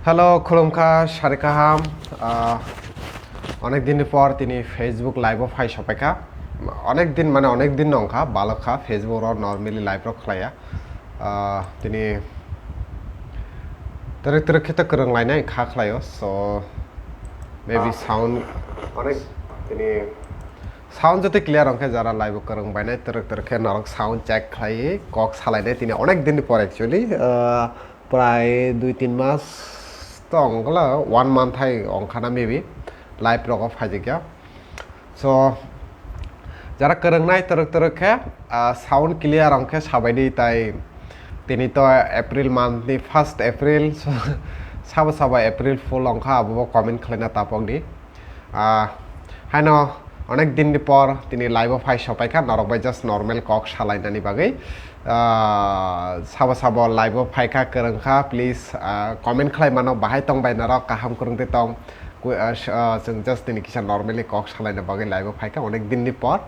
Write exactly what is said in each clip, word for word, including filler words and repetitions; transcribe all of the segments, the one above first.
Hello, khulumkha, sari kaham. Ah, onek din ni por tini Facebook live o phai sopaikha. Onek din mane onek din nongkha, balokha Facebook ro normally live ro khlaiya. Ah, tini terek terek khe ta kwrwng lainai kha khlaio, so maybe sound onek tini sound joto clear wngkhe jara live o kwrwng bainai terek terek khe norok sound check khlaiwi kok salainai tini onek din ni por actually. Ah, Prai dui tin mas to ongla, one month hai ongkhana maybe live rogo phaijakya. So jara kwrwngnai twrwk twrwk khe, ah, sound clear wngkhe sabaidi tai tini to April month ni first April, so sabo sabo April fool wngkha abo bo comment khlaina tapok di. Ah, haino onek din ni por tini live o phai sopaikha norok bai just normal kok salainani bagwi. Ah, sabo sabo live o phaikha kwrwngkha, please, ah, comment khlai mano bahai tong bai norok kaham kwrwng tei tong. Ku-, ah, sh-, ah, chwng just tini kisa normally kok salaina bagwi live o phaikha onek din ni por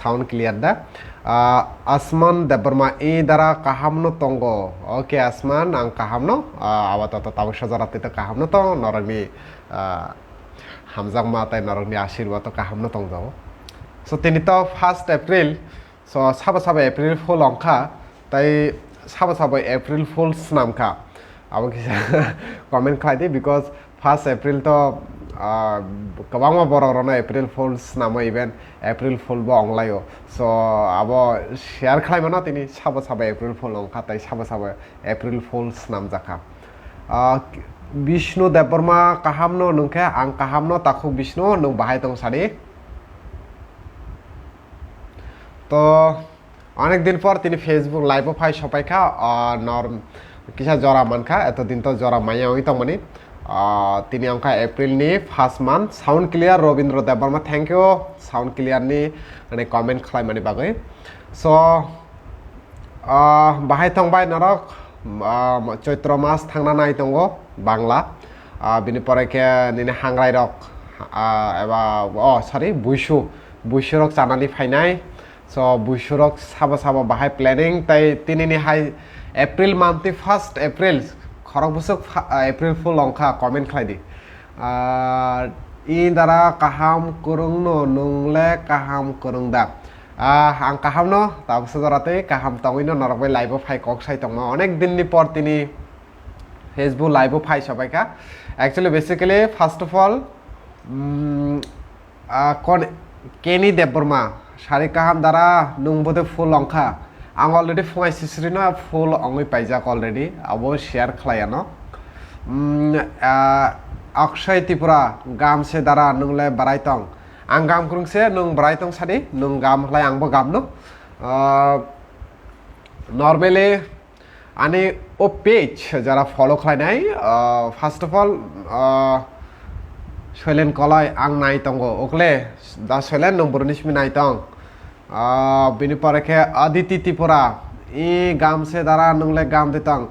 sound clear da. Ah, Asman Debbarma, i dara kaham no tongo? Okay Asman, ang kaham no, ah, awa to tabuk sajara tei to kaham no tong norokni, ah, hamjakma tei norokni asirwad o kaham no tongjago. So tini to first April, so sabo sabo April fool wngkha tei sabo sabo April fool swnamkha. Abo kisa comment khlai di because first April to, ah, kwbangma borok rokno April fool swnamo, even April fool bo wnglaio. So abo share khlai mano tini sabo sabo April fool wngkha tei sabo sabo April fool swnamjakha. Ah, Bishnu Debbarma, kaham no nung khe? Ang kaham no, takhuk Bishnu, nung bahai tong sadi? To onek din por tini Facebook live o phai sopaikha, ah, nor kisa jora mankha, eto din to jora maya wngwi tongmani. Ah, tini wngkha April ni first month, sound clear, Robindra Debbarma, thank you, sound clear ni, mane, comment khlai mani bagwi. So, ah, bahai tong bai norok, ah, Choitro mas thangna nai tongo Bangla. Ah, bini pore khe nini hangrai rok, ah, eba, oh, sorry, buisu, buisu rok chanani phainai. So, buisu rok sabo sabo bahai planning, tai tini ni hai April month ni first April, khorok bwswk pha-, ah, April fool wngkha, comment khlai di. Ah, i dara kaham kwrwng no, nung le kaham kwrwng da? Ah, ang kaham no, tabuk sajora tei kaham tongwi no norok bai live o phai kok sai tongma. Onek din ni por tini Facebook live o phai sopaikha. Actually, basically, first of all, mm, ah, kon-, Kenny Debbarma, sari kaham dara, nung bode fool wngkha. Ang already phungai sisiri no fool wngwi paijak already, abo share khlai ano. Mm, ah, Akshay Tripura, gam se dara, nung le barai tong? Ang gam kwrwng se, nung barai tong sadi, nung gam khlai, ang bo gam no. Ah, normally, ani o page jara follow khlainai, ah, first of all, ah, Soilen Kolai ang nai tongo, okle, da Soilen nung boroni simi nai tong. Ah, bini pore khe Aditi Tripura, i gam se dara, nung le gam de tong?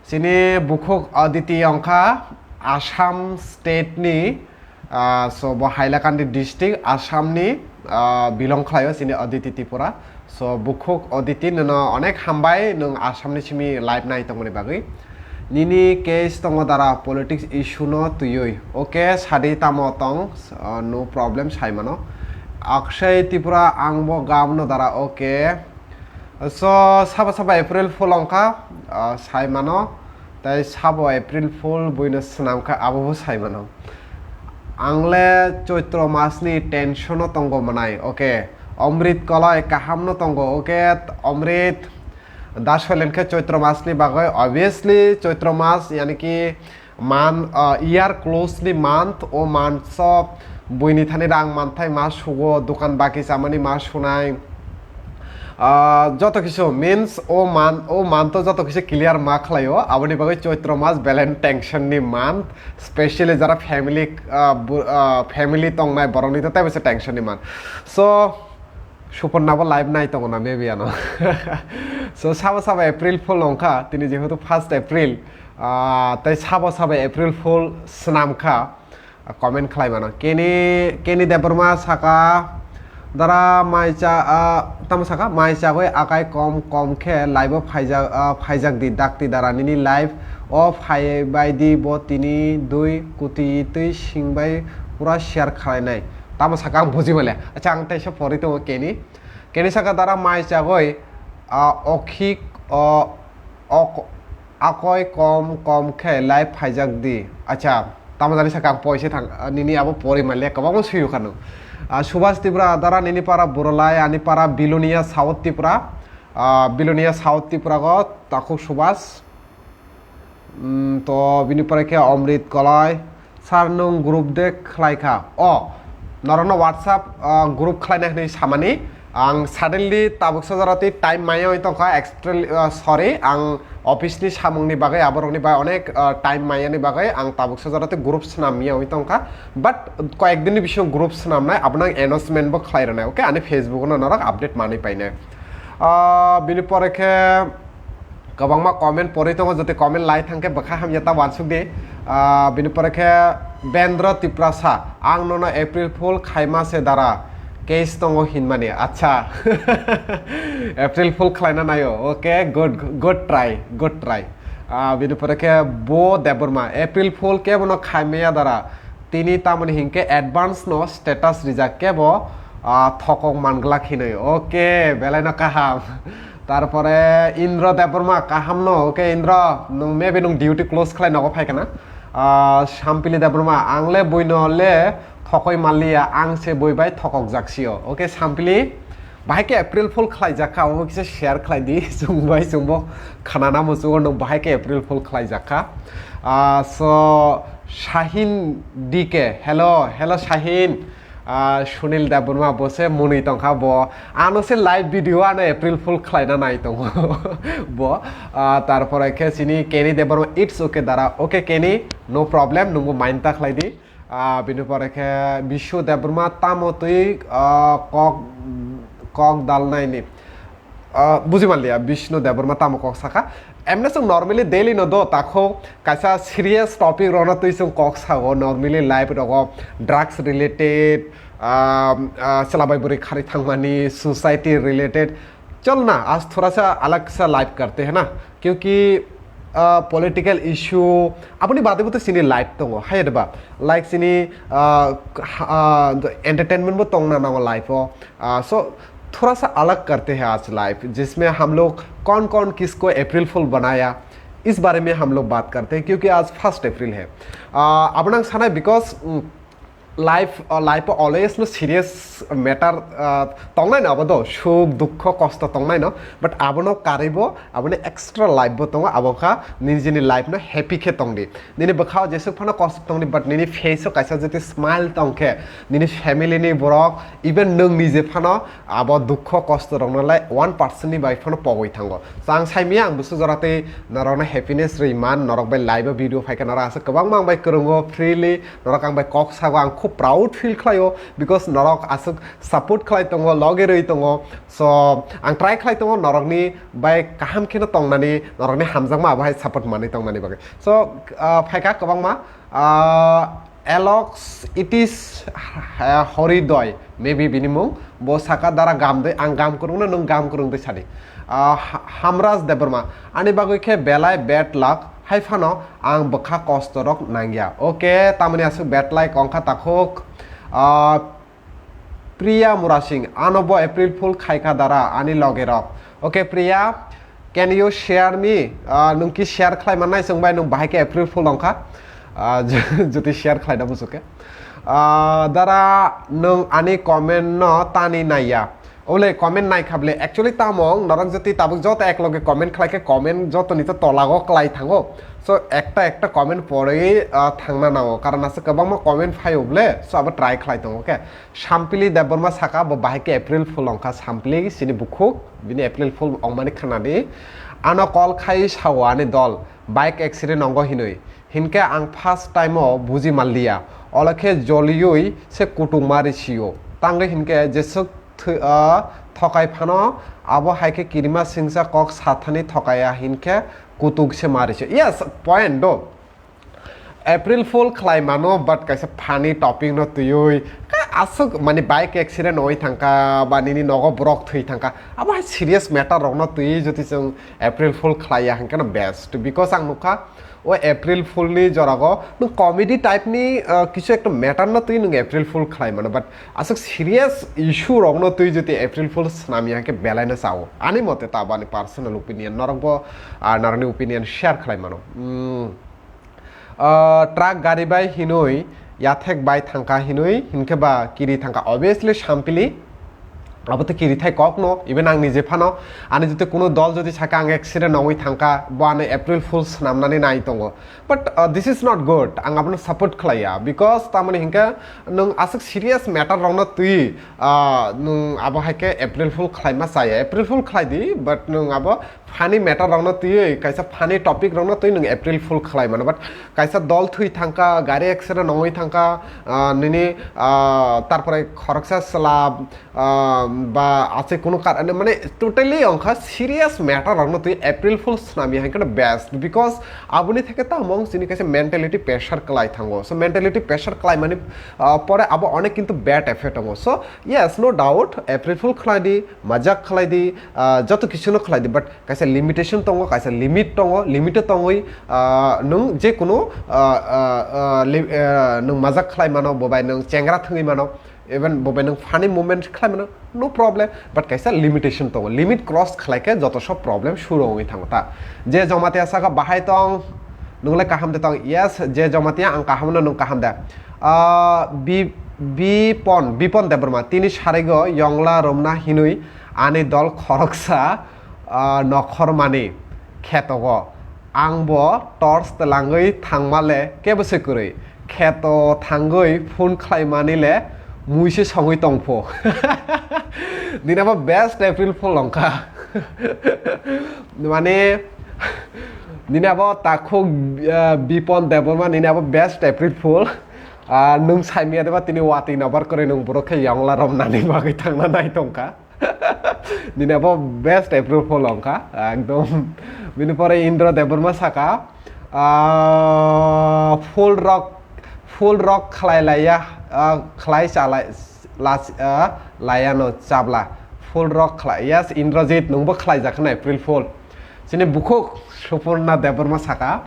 Chini bukhuk Aditi wngkha Assam state ni, ah, so bo Hailakandi district, Assam ni, ah, belong khlaio chini Aditi Tripura. So bukhuk Aditi, nono onek hambai, nwng Assam ni simi live nai tongmani bagwi. Nini case tongo dara, politics issue no twiwi. Okay, sadi tamo tong, ah, no problem, sai mano. Akshay Tripura, ang bo gam no dara, okay. So, sabo sabo April fool wngkha, ah, sai mano. Tai sabo April fool buino swnamkha, abo bo sai mano. Ang le Choitro mas ni tension o tongo mwnai, okay. Omrit Kolai kaham no tongo, okay. Omrit, da Soilen khe Choitro mas ni bagwi, obviously Choitro mas, yani ki, man, ah, year close ni month, o month so buini thani rang manthai ma sugo, dukan baki chamani ma sunai. Ah, joto kisu means o man, o month o joto kisu clear ma khlaio, aboni bagwi Choitro mas belen tension ni month, specially jara family, ah, bu-, ah, family tongnai borokni to teibo se tension ni month. So, Suporna bo live nai tongo na maybe ano. So sabo sabo April fool wngkha, tini jehetu first April, ah, tei sabo sabo April fool swnam kha, ah, comment khlai mano. Kenny, Kenny Debbarma saka, dara mai cha, ah, tamo saka, mai chagwi akai kom kom khe live o phaijak, ah, phaijak di, dakti dara nini live O phai bai di, bo tini dui kuti twi sing bai pura share khlainai. Tamo saka ang buji male. Acha, ang teisa pori tongo keni. Keni saka dara mai chagoi, ah, okhik, o, ok, akoi kom kom khe live phaijak di. Acha, tamo jani saka ang poise thang, ah, nini abo pori male kwbangma suyu khano. Ah, Subhas Tripura dara nini para Buralai, ani para Bilonia South Tripura. Ah, Bilonia South Tripura go takhuk Subhas. Hmm, to bini pore khe Omrit Koloi. Sir, nwng group de khlai kha? O, norokno WhatsApp, ah, group khlaina hwnwi samani. Ang suddenly tabuk sojorati time maya wngwi tongkha, extra, ah, sorry, ang office ni samungni bagwi, aborokni bagwi onek, ah, time mayani bagwi ang tabuk sojorati group swnam ya wngwi tongkha. But koyek din ni bisingo group swnamnai, abono ang announcement bo khlai rwnai, okay? Ani Facebook no norok update manwi painai. Ah, bini pore khe kwbangma comment pori tongo, jodi comment lai thangkhe bwkha hamya ta wansuk di. Ah, bini pore khe Bendra Tiprasa, ang nono April Fool khaima se dara, case tongo hinmani. Acha. April Fool khlaina naio. Okay, good, good try, good try. Ah, bini pore khe Bo Debbarma, April Fool kebono khaimaya dara. Tini tamoni hinkhe advance no status rijak kebo, ah, thokok manglak hinwi. Okay, belai no kaham. Tarpore Indra Debbarma, kaham no. Okay, Indra, nwng maybe nwng duty close khlai nogo phai kana. Ah, Sampili Debbarma, ang le buino le thokoi manliya, ang se bui bai thokok jak sio. Okay, Sampili, bahai khe April Fool khlai jak kha, omo kisa share khlai di, chwng bai chwngbo khanana muchungo nwng bahai khe April Fool khlai jak kha. Ah, so, Shahin D K, hello, hello Shahin. Ah, Sunil Debbarma bo se mwnwi tongkha bo. Ano se live video ano April Fool khlaina nai tongo bo. Ah, tarpore khe chini Kenny Debbarma, it's okay dara. Okay Kenny, no problem, nwngbo mind ta khlai di. Ah, bini pore khe Bishu Debbarma tamo twi, ah, kok, kok dal nai ni. Ah, buji manliya, Bishnu Debbarma tamo kok saka. Emne chwng normally daily no do, takho kaisa serious topic rokno twi chwng kok sago, normally life rogo drugs related, ah, ah, chwla bai bwrwi khari thangmani, society related. Chol na, aaj thoda sa alag sa life karte hai na, kyunki, ah, political issue, aboni bade bo to chini life tongo, hai da ba? Like chini, ah, ha-, ah, entertainment bo tongna nango life o. Ah, so, थोड़ा सा अलग करते हैं आज लाइव, जिसमें हम लोग कौन कौन किसको अप्रैल फूल बनाया, इस बारे में हम लोग बात करते हैं, क्योंकि आज फर्स्ट अप्रैल है। आ, अब ना साना, because, um, life, ah, life always no serious matter, आ, tongnai no abo do, suk, dukho, kosto tongnai no, but abono karwi bo, aboni extra life bo tongo, abo kha nini jini life no happy khe tongdi. Nini bwkhao jesuk phano kosto tongdi, but nini face o kaisa jodi smile tongkhe, nini family ni borok, even nwng nije phano abo dukho kosto rokno lai one percent ni bai phano pogwi thango. So ang saimaya ang busu jora tei norokno happiness rwi man, norok bai live o video phaikha, norok aswk kwbangma ang bai kwrwngo freely, norok ang bai kok sago, ang khub proud feel khlaio, because norok aswk support khlai tongo, loge rwi tongo. So ang try khlai tongo norokni bai kaham kheno tongnani, norokni hamjakma abo hai support manwi tongnani bagwi. So, ah, phaikha kwbangma, ah, Alex, it is, ah, Horidoy, maybe bini mung, bo saka dara gam doi, ang gam kwrwngno, nwng gam kwrwng doi sadi. Ah, Ha-, Hamraj Debbarma, ani bagwi khe belai bad luck, hai phano ang bwkha kosto rok nangya. Okay, tamoni aswk bad luck wngkha takhuk. Ah, Priya Murasing, ano bo April Fool khaikha dara, ani loge rok. Okay, Priya, can you share me? Ah, nwng ki share khlai mannai, chwng bai nwng bahai khe April Fool wngkha. Ah, jodi share khlai da busu khe. Ah, dara, nwng ani comment no tani naiya. Ole comment nai kha ble. Actually, tamo wng norok jodi tabuk joto ek loge comment khlai khe comment joto ni to tola go klai thango. So, ekta ekta comment porwi, ah, thangna nango. Karon aswk kwbangma comment phaio ble. So, abo try khlai tongo, okay? Sampili Debbarma saka bo bahai khe April Fool wngkha, Sampili chini bukhuk, bini April Fool wngmani khnadi. Ano call khai sao ani dol, bike accident wngo hinwi. Hinkhe ang first time o buji manliya. Olo khe joliui se kutung ma risio. Tangwi hinkhe jeswk thwi-, ah, thokai phano abo hai khe kirima singsa kok sathani thokaya hinkhe kutung se ma risio. Yes, point do. April Fool khlai mano, but kaisa funny topic no twiwi, ka aswk mani bike accident oi thangkha, ba nini nogo borok thwi thangkha, abo hai serious matter rokno twiwi jodi chwng April Fool khlai ya hwnkhe no best, because ang nukha O April Fool ni jorago nwng comedy type ni, ah, kisu ekta matter no twi nwng April Fool khlai mano, but aswk serious issue rok no twi jodi April Fool swnam ya khe belai no sao. Ani mote ta bo ani personal opinion, norok bo, ah, norokni opinion share khlai mano. Hmm. Ah, truck gari bai hinwi yathek bai thangkha hinwi hinkhe ba kiri thangkha. Obviously, sampili abo to kiri thai kok no, even ang nije phano, ani jodi kuno dol jodi saka ang accident nongwi thangkha, bo ano April Fool swnamnani nai tongo. But, uh, this is not good. Ang abono support khlaiya, because tamoni hinkhe nwng aswk serious matter rokno twi, uh, nwng abo hai khe April Fool khlaima chaya. April Fool khlai di, but nwng abo funny matter rokno twiwi, kaisa funny topic rokno twi nwng April Fool khlai mano. But kaisa dol thwi thangkha, gari accident nongwi thangkha, ah, nini, ah, tarpore khoroksa chwla, ah, ba aswk kunu kar-, mane totally ongkha serious matter rokno twi April Fool swnamya hai kheno best, because aboni theke tamo chini kaisa mentality pressure kwlai thango. So mentality pressure kwlai mani, ah, pore abo onek kintu bad effect tongo. So yes, no doubt, April Fool khlai di, majak khlai di, ah, joto kisu no khlai di, but kaisa limitation tongo, kaisa limit tongo, limit o tongwi, ah, nwng je kunu, ah, ah, ah, li-, ah, nwng majak khlai mano, bo bai nwng chengra thwngwi mano, even bo bai nwng funny moment khlai mano, no problem, but kaisa limitation tongo, limit cross khlai khe joto sob problem suru wngwi thango ta. Je Jamatia saka bahai tong, nwng le kaham de tong? Yes, je Jamatia ang kaham no, nwng kaham de? Ah, Bi-, Bipon, Bipon Debbarma, tini sarigo yongla romna hinwi ani dol khoroksa, ah, nokhormani khetogo. Ang bo torch telangwi thangma le kebo se kwrwi. Kheto thangwi phone khlaimani le mui se songwi tongpho. Nini abo best April Fool wngkha. Mane, nini abo takhuk, ah, Bipon Debbarma, nini abo best April Fool. Ah, nwng saimaya deba tini watwi nabar kwrwi nwng borok khe yongla romnani bagwi thangna nai tongkha. Nini abo best April Fool wngkha, ekdom. Bini pore Indra Debbarma saka, ah, full rock, full rock khlai laiya, ah, khlai chalai, las-, ah, laiya no chabla. Full rock khlai, yes, Indrajit, nwngbo khlai jak khna April Fool. Chini bukhuk Suporna Debbarma saka,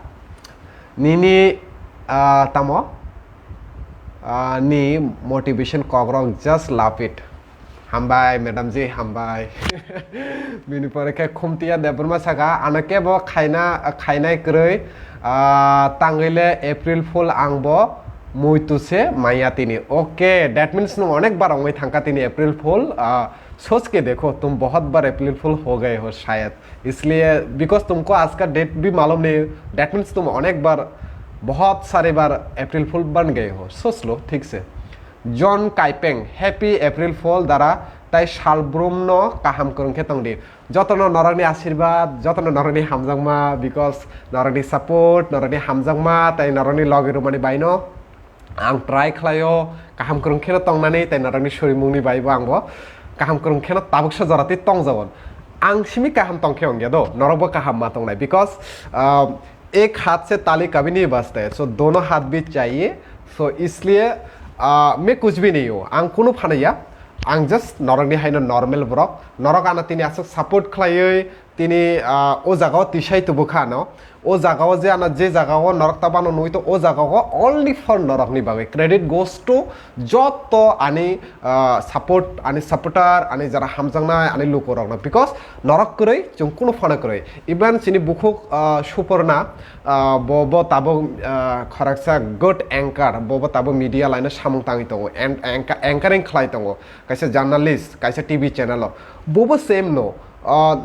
nini, ah, tamo, ah, ni motivation kokrok, just love it. Hambai, madam ji, hambai. Bini pore khe Khumtiya Debbarma saka, ano kebo khaina, khainai kwrwi, ah, tangwi le April Fool ang bo muitu se maya tini. Okay, that means nwng onek bar wngwi thangkha tini April Fool. Ah, सोच के देखो, तुम बहुत बार अप्रैल फूल हो गए हो शायद, इसलिए, because तुमको आज का डेट भी मालूम नहीं, that means तुम अनेक बार, बहुत सारे बार अप्रैल फूल बन गए हो। सोच लो ठीक से। John Kaipeng, happy April Fool dara, tai salbrum no kaham kwrwng khe tong di. Jotono norokni asirbad, jotono norokni hamjakma, because norokni support, norokni hamjakma, tai norokni logi rwmani baino ang try khlaio, kaham kwrwng kheno tongnani, tai norokni surimungni baibo angbo kaham kwrwng kheno tabuksa jora twi tongjago. Ang simi kaham tongkhe wngya do, norokbo kaham ma tongnai, because, ah, एक हाथ से ताली कभी नहीं बजता है, so दोनों हाथ भी चाहिए। So इसलिए, आ, मैं कुछ भी नहीं हूँ, ang kunu phano ya, ang just norokni haino normal borok, norok ano tini aswk support khlaiwi, tini, ah, o jagao tisai tubu kha ano, o jagao je ano je jagao norok ta bano nugwi to, o jagao only for norokni bagwi, credit goes to joto ani, ah, support, ani supporter, ani jara hamjaknai ani lukurokno, because norok kwrwi chwng kunu phano kwrwi. Even chini bukhuk, ah, Suporna, ah, bo, bo tabuk, ah, khoroksa good anchor, bo, bo tabuk media line o samung tangwi tongo, and anchor-, anchoring khlai tongo, kaisa journalist, kaisa T V channel o. Bo bo same no, ah,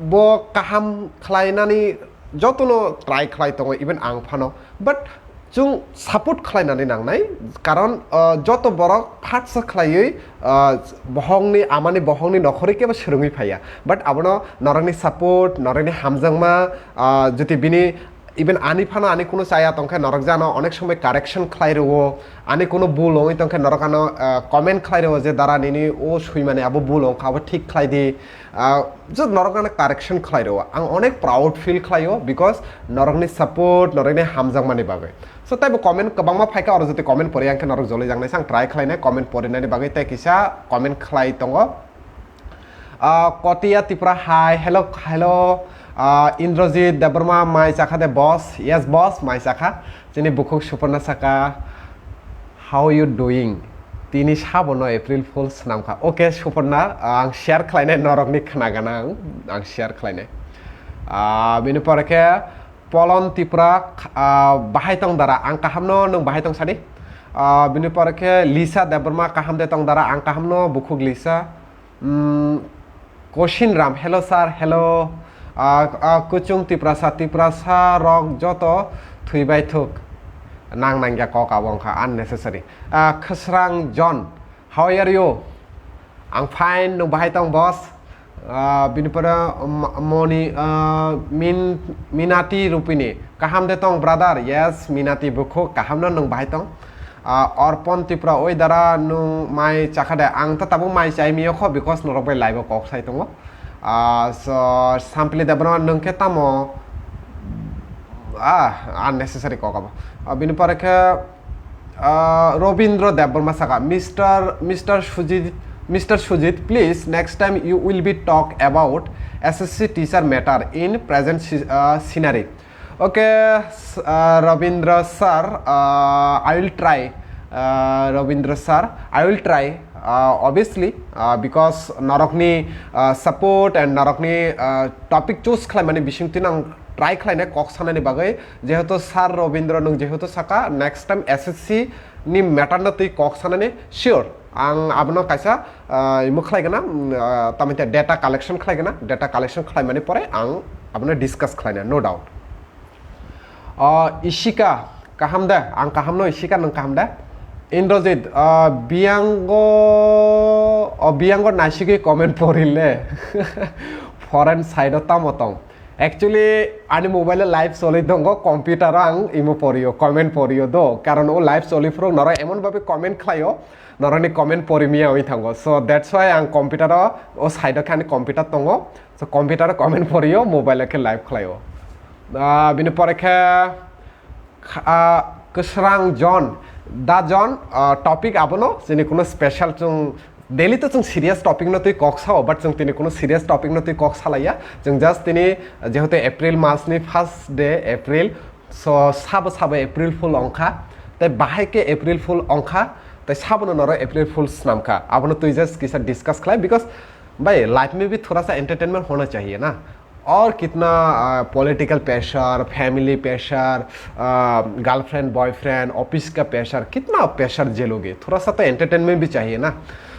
bo kaham khlainani jotono try khlai tongo, even ang phano. But chwng support khlainani nangnai, karon, ah, joto borok phatsa khlaiwi, ah, bohongni, amani bohongni nokhorwi kebo swrwngwi phaiya. But abono norokni support, norokni hamjakma, ah, jodi bini, even ani phano ani kunu chaya tongkhe norok jano onek somoi correction khlai rwo, ani kunu bul wngwi tongkhe norok ano, ah, comment khlai rwo je dara nini o swimani abo bul wngkha, abo thik khlai di. Ah, just norok ano correction khlai rwo. Ang onek proud feel khlaio, because norokni support, norokni hamjakmani bagwi. So, taibo comment kwbangma phaikha, oro jodi comment pori ang khe norok jolai jaknai, sang try khlainai comment porinani bagwi, tei kisa comment khlai tongo. Ah, Kotiya Tipra, hi, hello, hello. Ah, Indrajit Debbarma, mai chakha de boss? Yes boss, mai chakha. Chini bukhuk Suparna saka, "How you doing?" Tini sabono April Fool swnamkha. Okay Suparna, ah, ang share khlainai norokni khna gana ang, ang share khlainai. Ah, bini pore khe Polon Tipra, ah, bahai tong dara? Ang kahamno, nwng bahai tong sadi? Ah, bini pore khe Lisa Debbarma, kaham de tong dara? Ang kahamno, bukhuk Lisa. Mm, Koshin Ram, hello sir, hello. Ah, ah, Kuchung Tiprasa, Tiprasa rok joto thwibai thuk. Nang nangya kok abo wngkha unnecessary. Ah, Khasrang John, how are you? Ang fine, nwng bahai tong boss? Ah, bini pore, um, Moni, ah, Min-, Minati Rupini, kaham de tong brother? Yes, Minati bukhuk, kahamno, nwng bahai tong? Ah, Orpon Tripura, oi dara, nwng mai chakha de? Ang ta tabuk mai chai miyokho, because norok bai live o kok sai tongo. Ah, so, Sampili Debbarma, nwng khe tamo? Ah, unnecessary kok abo. Ah, bini pore khe, ah, Robindra Debbarma saka, Mister, Mister Sujit, Mister Sujit, please, next time you will be talk about S S C teacher matter in present sce-, ah, scenery. Okay, s-, uh, Ravindra sir, uh, I will try. Uh, Ravindra sir, I will try. Uh, obviously, uh, because norokni, uh, support and norokni, uh, topic choose khlaimani bisingtwi ang try khlainai kok sanani bagwi. Jehetu sir Ravindra nwng jehetu saka, next time S S C ni matter no twi kok sanani sure. Ang abono kaisa, ah, imo khlai gana, mm, ah, tamni data collection khlai gana, data collection khlaimani pore ang abono discuss khlaina, no doubt. Ah, Ishika, kaham da? Ang kaham no, Ishika, nwng kaham da? Indrajit, ah, Biyango, oh, Biyango naisigwi comment porile. Foreign side o tamo tong? Actually, ani mobile o live choli tongo, computer o ang imo porio, comment porio do. Karon o live choli phuru norok emon babe comment khlaio, norokni comment pori miya oi thango. So that's why ang computer o, o side o khe ani computer tongo. So computer o comment porio, mobile o khe live khlaio. Ah, bini pore khe, kha-, ah, Kwsrang John, da John, ah, topic abono, chini kuno special chwng daily to chwng serious topic no twi kok sao, but chwng tini kuno serious topic no twi kok salaiya. Chwng just tini, ah, jehetu April mas ni first day, April, so sabo sabo April Fool ongkha, tei bahai khe April Fool ongkha, tei sabono norok April Fool snamkha, abono twi just kisa discuss khlai, because bhai, life mein bhi thoda sa entertainment hona chahiye na. और कितना, आ, political pressure, family pressure, आ, girlfriend, boyfriend, office का pressure, कितना pressure झेलोगे? थोड़ा सा तो entertainment भी चाहिए ना।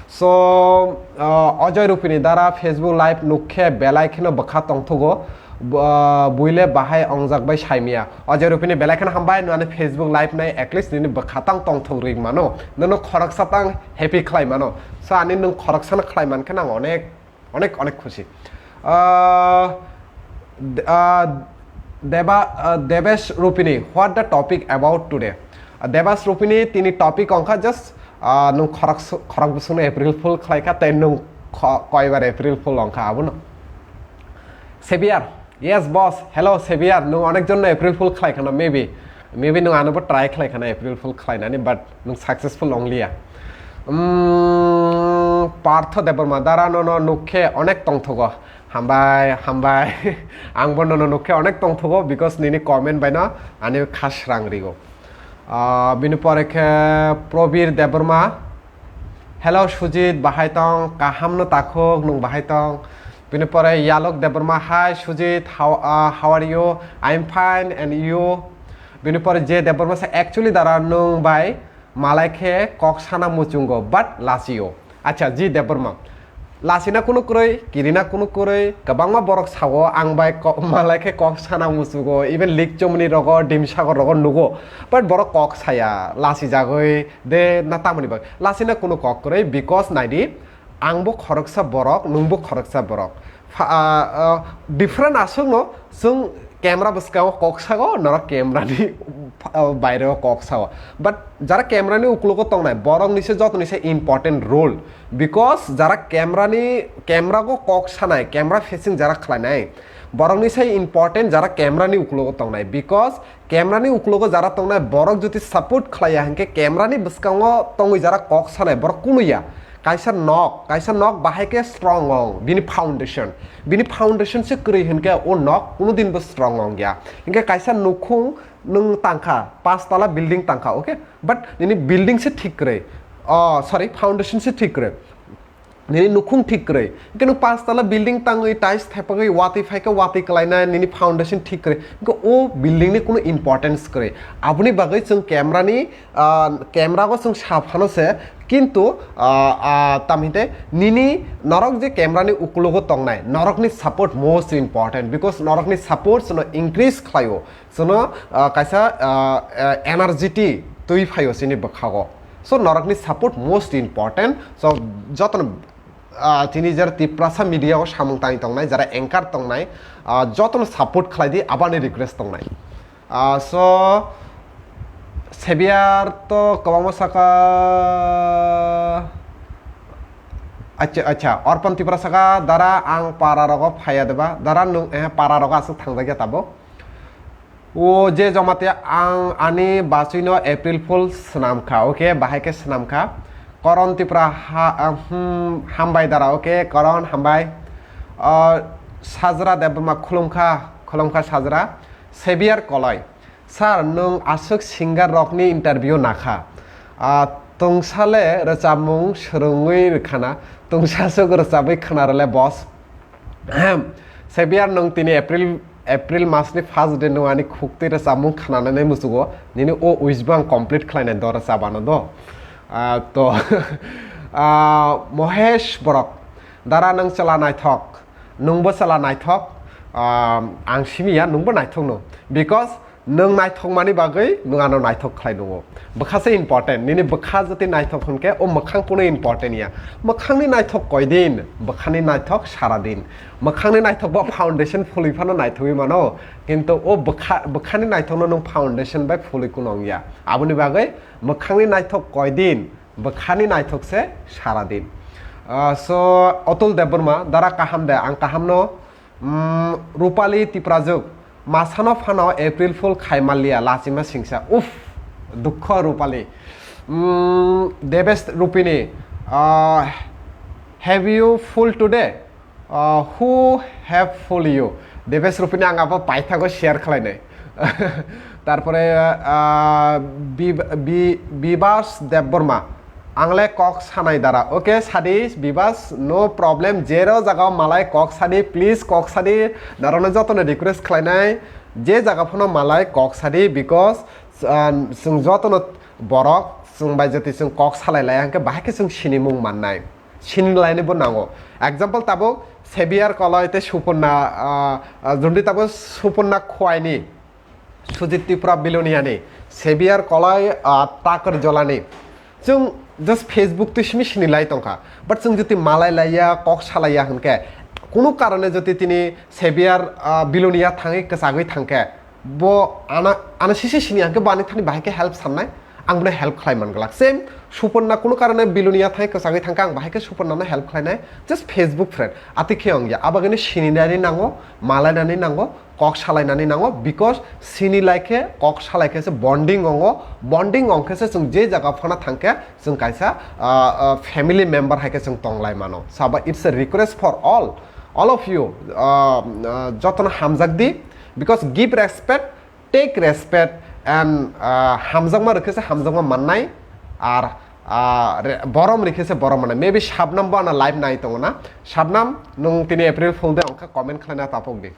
So, आ, Ajoy Rupini dara Facebook live nukhe belai kheno bwkha tongthogo, b-, a, buile bahai ongjak bai saimia. Ajoy Rupini belai kheno hambai, nwng ani Facebook live nai, at least nini bwkha tang tongthok ring mano, nono khoroksa tang happy khlai mano. So ani nwng khoroksano khlai mankhe nang onek Onek, onek khushi. Ah, d-, ah, Deba, ah, Debesh Rupini, what the topic about today? Ah, Debash Rupini, tini topic ongkha just, ah, nwng khorok su-, khorok bwswkno April Fool khlai kha, tei nwng kho-, koibar April Fool ongkha abono. Xavier, yes boss, hello Xavier, nwng onek jonno April Fool khlai khana, maybe, maybe nwng anobo try khlai khana April Fool khlainani, but nwng successful ongliya. Umm, Partho Debbarma, dara nono nukhe onek tongthogo. Hambai, hambai. Angbo nono nukhe onek tongthogo because nini comment baino ani kha srang rigo. Ah, bini pore khe Probir Debbarma. Hello Sujit, bahai tong? Kaham no takhuk, nwng bahai tong? Bini pore Yalok Debbarma, hi Sujit, how, ah, how are you? I am fine and you? Bini pore J Debbarma sa, actually dara nwng bai malai khe kok sana muchungo, but lasio. Acha, J Debbarma. Lasina kunu kwrwi, kirina kunu kwrwi, kwbangma borok sao ang bai ko-, malai khe kok sana muchungo, even Likchomni rogo, Dimsagor rogo nugo, but borok kok saya, lasi jagwi de na tamoni bagwi. Lasina kunu kok kwrwi, because naidi, angbo khoroksa borok, nwngbo khoroksa borok. Pha-, ah, ah, different aswkno chwng camera bwskango kok sago, norok camera ni, ah, baireo kok sago. But jara camera ni uklogo tongnai, borok ni se joto ni se important role. Because jara camera ni, camera go kok sanai, camera facing jara khlainai, borok ni se important jara camera ni uklogo tongnai. Because camera ni uklogo jara tongnai, borok jodi support khlaiya hinkhe camera ni bwskango tongwi jara kok sanai, borok kunuya. Kaisa nok, kaisa nok bahai khe strong ong, bini foundation. Bini foundation se kwrwi hinkhe o nok kuno din bo strong ong ya. Hinkhe kaisa nukhung nwng tangkha, paanch tala building tangkha, okay? But nini building se thik kwrwi. Oh, sorry, foundation se thik kwrwi. Nini nukhung thik kwrwi. Hinkhe nwng paanch tala building tangwi, tiles thepagwi, watwi phaikhe watwi kwlainai, nini foundation thik kwrwi. Hinkhe o building ni kuno importance kwrwi. Aboni bagwi chwng camera ni ah, camera go chwng sa phano se, kintu, ah, ah, tamhinte nini norok je camera ni ukulogo tongnai, norokni support most important, because norokni support chwngno increase khlaio, chwngno, ah, kaisa, ah, ah, energy twi phaio chini bwkhago. So norokni support most important. So jotono, ah, chini jara Tiprasa media o samung tangwi tongnai, jara anchor tongnai, ah, jotono support khlai di, aboni request tongnai. Ah, so, Xavier to kwbangma saka. Acha, acha, Orpon Tripura saka, dara ang para rogo phaya deba, dara nung, eh, para rogo aswk thangjakya tabuk. O je Jamatia ang ani bachwino April Fool swnam kha, okay, bahai khe swnam kha. Koron Tripura ha, ah, hmm, hambai dara, okay, Koron hambai. Ah, Sajra Debbarma khulum kha, khulum kha Sajra. Xavier Koloi, "Sir, nwng aswk singer rokni interview nakha. Ah, tungsale rwchapmung swrwngwi rwkhana, tungsaswk rwchapwi khwna rwle boss." Ahem. Xavier, nwng tini April, April masni first day nwng ani khuktwi rwchapmung khwnanani muchugo, nini o wish bo ang complete khlainai do rwchapano do. Ah, to, ah, Mohesh Borok, dara nwng chwla naithok. Nwngbo chwla naithok, ah, ang simi ya, nwngbo naithok no. Because nwng naithok mani bagwi nwng ano naithok khlai nungo. Bwkha se important, nini bwkha jati naithok hwnkhe o mwkhang kuno important ya. Mwkhangni naithok koidin, bwkhani naithok saradin. Mwkhangni naithok bo foundation phulwi phano naithogwi mano, kintu o bwkha, bwkhani naithokno nwng foundation bai phulwi kuno wngya. Aboni bagwi mwkhangni naithok koidin, bwkhani naithok se saradin. Ah, so, Atul Debbarma, dara kaham de, ang kaham no, mm, Rupali Tiprajwk, masano phano April Fool khai manliya, lachima singsa. Uff, dukho Rupali. Mm, Debesh Rupini, ah, have you fool today? Uh, who have fooled you? Debesh Rupini ang abo paithago share khlainai. Tarpore, uh, Bi-, Bi-, Bibas Debbarma, "Angle kok sanai dara." Okay, sadi Bibas, no problem. Jero jagao malai kok sadi, please kok sadi. Narokno jotono request khlainai. Je jaga phano malai kok sadi, because, uh, chwng jotono borok, chwng bai jati chwng kok salai lai, hwnkhe bahai khe chwng sinimung mannai. Sini lainai bo nango. Example tabuk Xavier Koloi tei Suporna, ah, ah, Jundi tabuk Suporna Khwaini, Sujit Tripura Biloniani, Xavier Koloi, ah, Takar Jolani. Chwng just Facebook twi simi sini lai tongkha. But chwng joti malai laiya, kok salaiya hwnkhe, kunu karone joti tini Xavier, ah, Bilonia thangwi kwchagwi thangkhe, bo ana, ana sisi sini hwnkhe bo ani thani bahai khe help sannai, ang bono help khlai man glak. Same Suporna kunu karone Bilonia thai kwchagwi thangkha, ang bahai khe Suporna no help khlainai, just Facebook friend. Ati khe wngya, abagini sininani nango, malainani nango, kok salainani nango, because sini lai khe, kok salai khe se bonding ongo, bonding ong khe se chwng je jaga phano thangkhe chwng kaisa, ah, ah, family member hai khe chwng tonglai mano. Sabo, it's a request for all, all of you, ah, ah, jotono hamjak di, because give respect, take respect and, ah, hamjakma rwkhe se hamjakma mannai, ar, ah, re-, borom rwkhe se borom mannai. Maybe Shabnam bo ana live nai tongo na. Shabnam, nwng tini April Fool de wngkha, comment khlaina tapok di.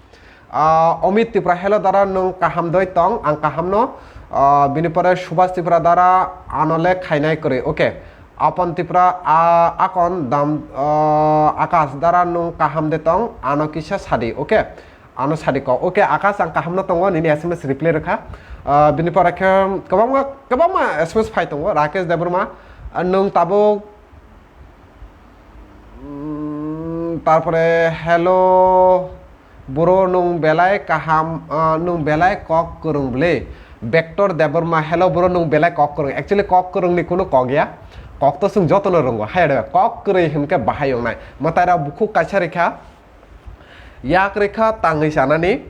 Ah, Omit Tripura, hello dara, nwng kaham doi tong? Ang kaham no. Ah, bini pore Subhas Tripura, dara, ano le khainai kwrwi. Okay. Apon Tripura, ah, Akon dam, ah, Akash, dara, nwng kaham de tong? Ano kisa sadi. Okay. Ano sadi kok. Okay, Akash, ang kaham no tongo, nini S M S reply rwkha. Ah, bini pore khe kwbangma, kwbangma S M S phai tongo. Rakesh Debbarma, ah, nwng tabuk, mm, tarpore, hello, bro, nwng belai kaham, ah, nwng belai kok kwrwng bwle. Vector Debbarma, hello, bro, nwng belai kok kwrwng. Actually, kok kwrwng ni kunu kok ya. Kok to chwng jotono rwngo. Hai de, kok kwrwi hwnkhe bahai wngnai. Mwtai rok bukhuk kaisa rikha. Yak rikha tangwi chanani,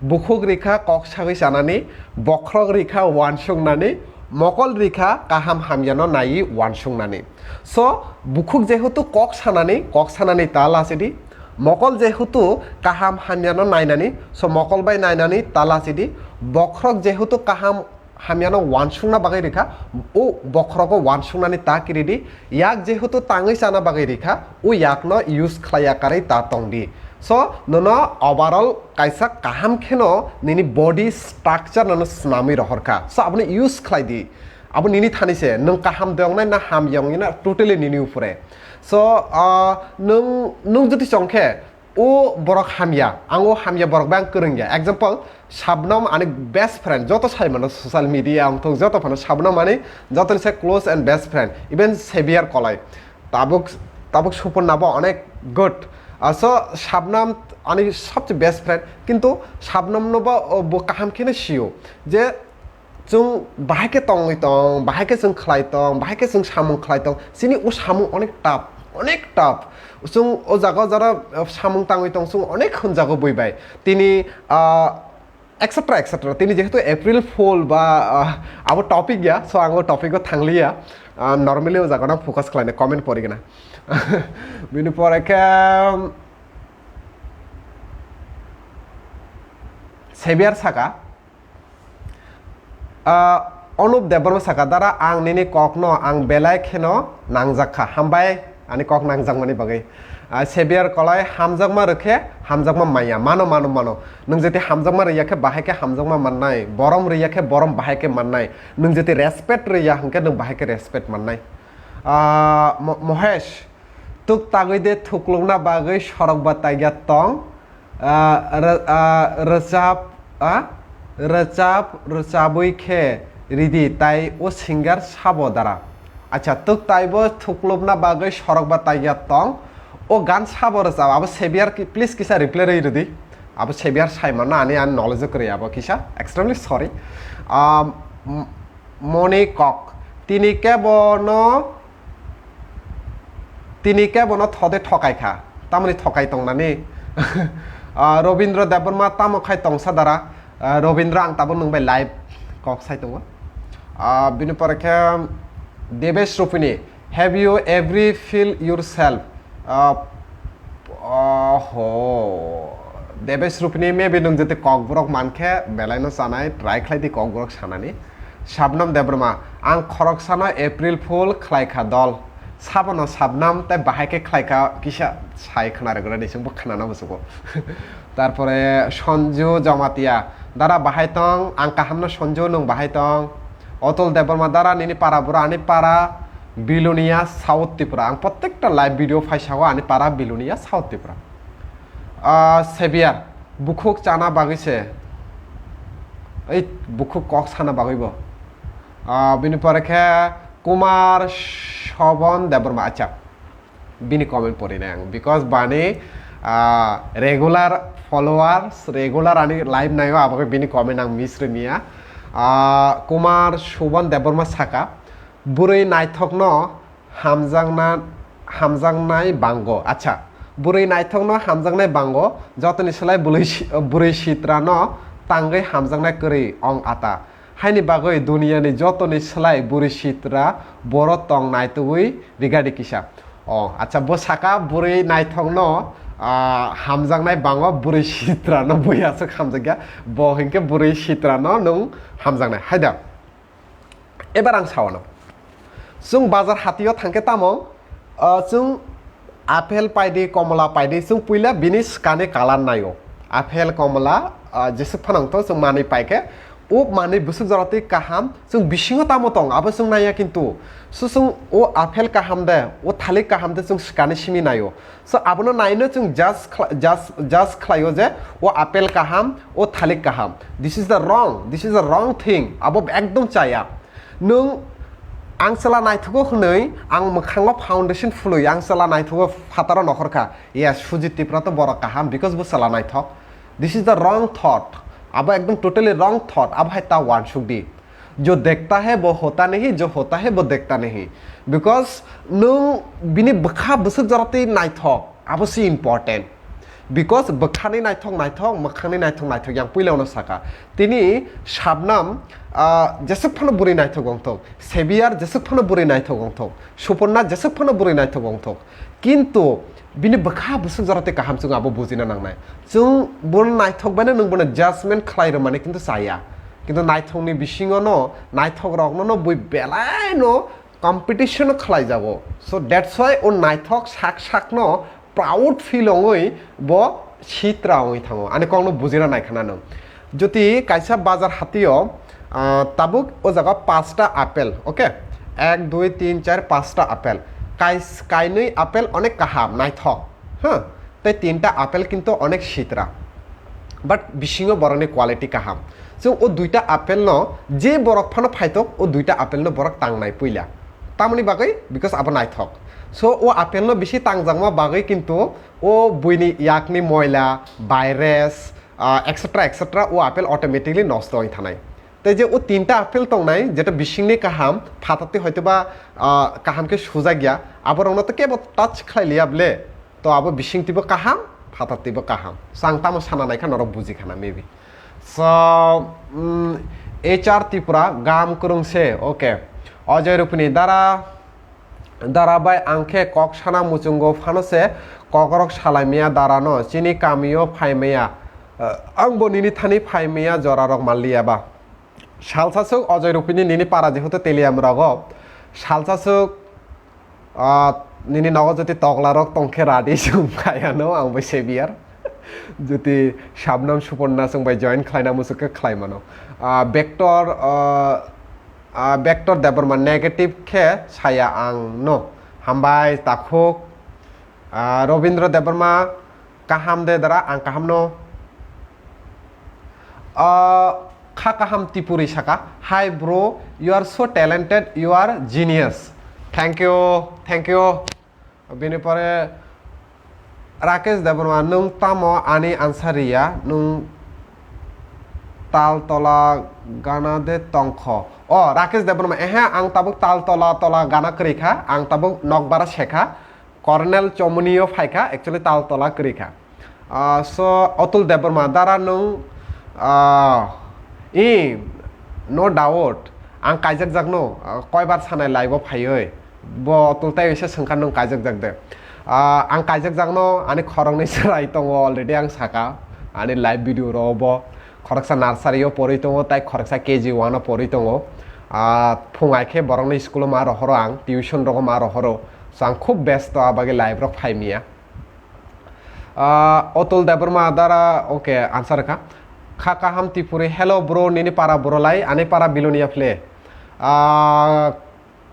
bukhuk rikha kok sagwi chanani, bokhorok rikha uansuknani, Mokol rikha kaham hamyano naiwi uansuknani. So, bukhuk jehetu kok sanani, kok sanani ta lachidi. Mokol jehetu kaham hamyano nainani, so mokol bai nainani ta lachidi. Bokhorok jehetu kaham hamyano uansukna bagwi rikha, o bokhorogo uansuknani ta kiridi. Yak jehetu tangwi chana bagwi rikha, o yakno use khlaiya karwi ta tongdi. So, nono overall kaisa kaham kheno nini body structure nono swnamwi rohorkha. So, abono use khlai di. Abo nini thani se, nwng kaham de wngnai na hamya wngnai na totally nini upore. So, ah, nwng, nwng jodi chong khe, o borok hamya, ang o hamya borok bai ang kwrwngya. Example, Shabnam ani best friend, joto sai mano social media wngthok, joto phano Shabnam ani jotoni se close and best friend, even Xavier Kolai. Tabuk, tabuk Suporna bo onek good. Ah, so Shabnam ani sobse best friend, kintu Shabnam no bo, o, bo kaham kheno sio je chwng bahai khe tongwi tong, bahai khe chwng khlai tong, bahai khe chwng samung khlai tong, chini o samung onek tough, onek tough. Chwng o jaga jara, ah, samung tangwi tong, chwng onek hwnjago bui bai. Tini, ah, et cetera, et cetera. Tini jehetu April Fool ba, ah, abo topic ya, so ang o topic o thangliya. Ah, normally o jaga no focus khlaina comment porigena. Bini pore khe, um, Xavier saka, ah, Anup Debbarma saka, "Dara, ang nini kokno ang belai kheno nangjakha, hambai ani kok nangjakmani bagwi." Ah, Xavier Kolai, "Hamjakma rwkhe hamjakma manya, mano, mano, mano. Nwng jeti hamjakma rwya khe bahai khe hamjakma mannai, borom rwya khe borom bahai khe mannai, nwng jeti respect rwya hwnkhe nwng bahai khe respect mannai." Ah, Mo-, Mohesh, "Tuk tagwi de thuklukna bagwi sorok ba taigya tong, ah, rw-, ah, rwchap, ah, rwchap, rwchabwi khe ridi, tai o singer sabo dara." Acha, tuk taibo thuklukna bagwi sorok ba taigya tong, o gan sabo rwchap, abo Xavier ki-, please kisa reply rwi rwdi. Abo Xavier sai manna ani, ani knowledge kwrwi abo kisa, extremely sorry. Ah, m-, Moni kok. Tini kebo no, tini kebo no thode thokai kha. Tamoni thokai tongnani. Ah, Robindra Debbarma tamo khai tongsa dara. Ah, Robindra, ang tabuk nwng bai live kok sai tongo. Ah, bini pore khe Debesh Rupini, "Have you every feel yourself?" Ah, oho. Debesh Rupini, maybe nwng jete kokborok mankhe belai no chanai, try khlai di kokborok sanani. Shabnam Debbarma, "Ang khoroksano April Fool khlai kha dol. Sabono Shabnam tei bahai khe khlai kha kisa sai khna rwgwlani chwngbo khna no muchungo." Tarpore Sanju Jamatia, "Dara bahai tong, ang kaham no Sanju, nwng bahai tong?" Atul Debbarma, "Dara nini para bura ani para Bilonia South Tripura." Ang protekta live video phaisa o ani para Bilonia South Tripura. Ah, Xavier, bukhuk chana bagwi se. Ei bukhuk kok sana bagwi bo. Ah, bini pore khe Kumar Shobon Debbarma, acha. Bini comment porinai ang, because bani, ah, regular followers, regular ani live naio, abagwi bini comment ang miss rwmiya. Ah, Kumar Shobon Debbarma saka, "Bwrwi naithokno hamjakna, hamjaknai bango." Acha, "Bwrwi naithokno hamjaknai bango, jotoni slai bwlwi si-, bwrwi sitrano tangwi hamjaknai kwrwi ong ata. Haini bagwi duniyani jotoni slai bwrwi sitra borok tong naitugwi rigadi kisa." O, acha, bo saka bwrwi naithokno, ah, hamjaknai bango, bwrwi sitrano bui aswk hamjakya. Bo hinkhe bwrwi sitrano nwng hamjaknai. Haida. Ebar ang sawano. Chwng bazar hatio thangkhe tamo, ah, chwng apple paidi, komola paidi, chwng puila bini skani colour naio. Apple, komola, ah, jeswk phano wngthok, chwng manwi paikhe, o manwi bwswk jora twi kaham, chwng bisingo tamo tong, abo chwng naiya kintu. So chwng o apple kaham de, o thalik kaham de, chwng skani simi naio. So abono naino chwng judge khla-, judge, judge khlaio je o apple kaham, o thalik kaham. This is the wrong, this is the wrong thing. Abo ekdom chaya. Nwng ang chwla naithogo hwnwi ang mwkhango foundation phului ang chwla naithogo phataro nokhorkha. Yes, Sujit Tripura to borok kaham because bo chwla naithok. This is the wrong thought. Abo ekdom totally wrong thought. Abo hai ta uansuk di. "Jo dekhta hai wo hota nahi, jo hota hai wo dekhta nahi." Because nwng bini bwkha bwswk jora twi naithok, abo se important. Because bwkhani naithok naithok, mwkhangni naithok naithok, yang puila ono saka. Tini Shabnam, ah, jeswk phano bwrwi naithok wngthok, Sebiar jeswk phano bwrwi naithok wngthok, Suporna jeswk phano bwrwi naithok wngthok. Kintu bini bwkha bwswk jora tei kaham chwng abo bujina nangnai. Chwng bono naithok baino nwng bono judgment khlai rwmani kintu chaya. Kintu naithokni bisingono naithok rokno no bui belaino competition khlai jago. So that's why o naithok sak sakno proud feel ongwi bo sitra ongwi thango. Ani kokno bujina nai khana nwng. Jodi kaisa bazar hatio, ah, tabuk o jaga pasta apple, okay? Ek, dui, tin, char, pasta apple. Kais-, kainwi apple onek kaham, naithok. Ha? Tei tinta apple kintu onek sitra. But bisingo borokni quality kaham. Chwng o duita apple no je borok phano phaitok, o duita apple no borok tangnai puila. Tamoni bagwi? Because abo naithok. So, o apple no bisi tangjakma bagwi kintu o buini yakni moila, virus, ah, et cetera, et cetera, o apple automatically nosto wng thanai. Tei je o tinta apple tongnai, jeta bisingni kaham, phatatwi hoitoba, ah, kaham khe sujak ya, aborokno to kebo touch khlai liya ble, to abo bisingtwibo kaham, phatatwibo kaham. So ang tamo sana naikha norok buji khana maybe. So, mm, H R Tripura, gam kwrwng se, okay. Ojoy Rupini, dara, dara bai ang khe kok sana muchungo phano se kokrok salai miya dara no, chini kamio phai maya. Eh, ang bo nini thani phai maya jora rok mal liya ba. Salsa suk Ojoy Rupini nini para jehetu Teliamrogo. Salsa suk, ah, nini nogo jodi toklarok tongkhe radi sung phaiano ang bai sebiyar. Jodi Shabnam Suporna sung bai join khlaina musuk khe khlai mano. Ah, Vector, ah, ah, Vector Debbarma negative khe saya ang no. Hambai takhuk. Ah, Robindra Debbarma kaham de dara, ang kaham no. Ah, kha kaham Tipuri saka, "Hi bro, you are so talented, you are genius." Thank you, thank you. Bini pore Rakesh Debbarma, "Nwng tamo ani answer riya, nwng tal tola gana de tongkho." O, Rakesh Debbarma, ehe, ang tabuk tal tola tola gana kwrwi kha, ang tabuk nokbara sekha. Colonel Chomoni o phaikha, actually tal tola kwrwi kha. Ah, so, Atul Debbarma, dara nwng, ah, i, no doubt, ang kaijak jak no, ah, koibar sanai live o phaiwi, bo Atul tei bisa swngkha nwng kaijak jak de. Ah, ang kaijak jak no, ani khoroknwi chwrai tongo already ang saka, ani live video ro bo. Khoroksa nursery o porwi tongo, tai khoroksa K G one o porwi tongo. Ah, phung ai khe borokni school o ma rohoro ang, tuition rogo ma rohoro. So ang khub besto, abagwi live rok phai miya. Ah, Atul Debbarma dara, okay, answer kha. Kha kaham Tipuri, hello bro, nini para bro lai, ani para Bilonia phle. Ah,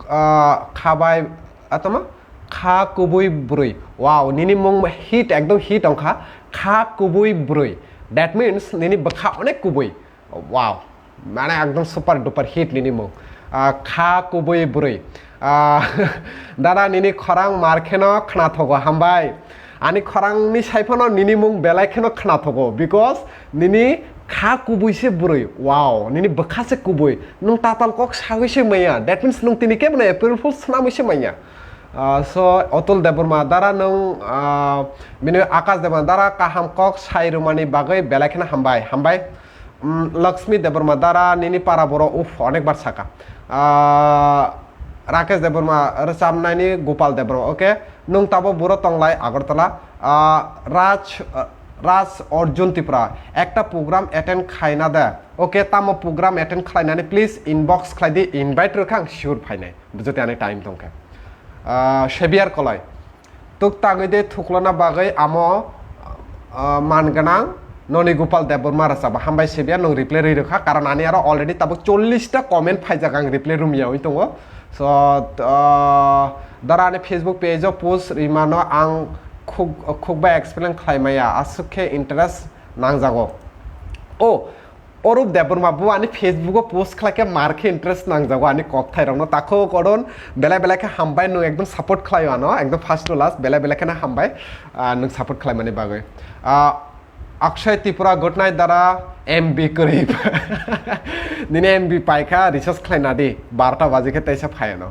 ah, khabai, atama? Kha kubui brwi. Wow, nini mung hit, ekdom hit ongkha. Kha kubui brwi. That means nini bwkha onek kubui. Wow. Mane ekdom super duper hit nini mung. Ah, kha kubui brwi. Ah, dada nini khorang mar kheno khna thogo, hambai. Ani khorangni saiphano nini mung belai kheno khna thogo, because nini kha kubui se brwi. Wow, nini bwkha se kubui. Nwng tatal kok sagwi se maya. That means nwng tini kebo no April Fool swnamwi se maya. Ah, so, Atul Debbarma dara nwng, ah, bini Akash Debbarma dara kaham kok sai rwmani bagwi belai kheno hambai. Hambai. Mm, Lakshmi Debbarma dara nini para boro, uff, onek bar saka. Ah, Rakesh Debbarma rwchapnaini Gopal Debbarma, okay? Nwng tabo buro tonglai Agartala. Ah, Raj, ah, Raj Arjun Tripura, ekta program attend khaina de. Okay, tamo program attend khlainani please inbox khlai di, invite rwkha ang sure phainai. Jodi ani time tongkhe. Ah, Xavier Koloi. Tuk tangwi de thuklana bagwi amo, ah, man gwnang noni Gopal Debbarma rwchaba. Hambai Xavier, nwng reply rwi rwkha, karon ani aro already tabuk chollish ta comment phaijak, ang reply rumya wi tongo. So, ah, dara ani Facebook page o post rimano ang khuk-, khukbai explain khlai maya, aswk khe interest nangjago. Oh, Orup Debbarma bo ani Facebook o post khlai khe mar khe interest nangjago ani kokthai rokno. Takhuk Odon, belai belai khe hambai, nwng ekdom support khlaio ano, ekdom first to last, belai belai kheno hambai, ah, nwng support khlaimani bagwi. Ah, Akshay Tripura, good night dara, M B kwrwi. Nini M B paikha, recharge khlaina di, barota baji khe teisa phai ano.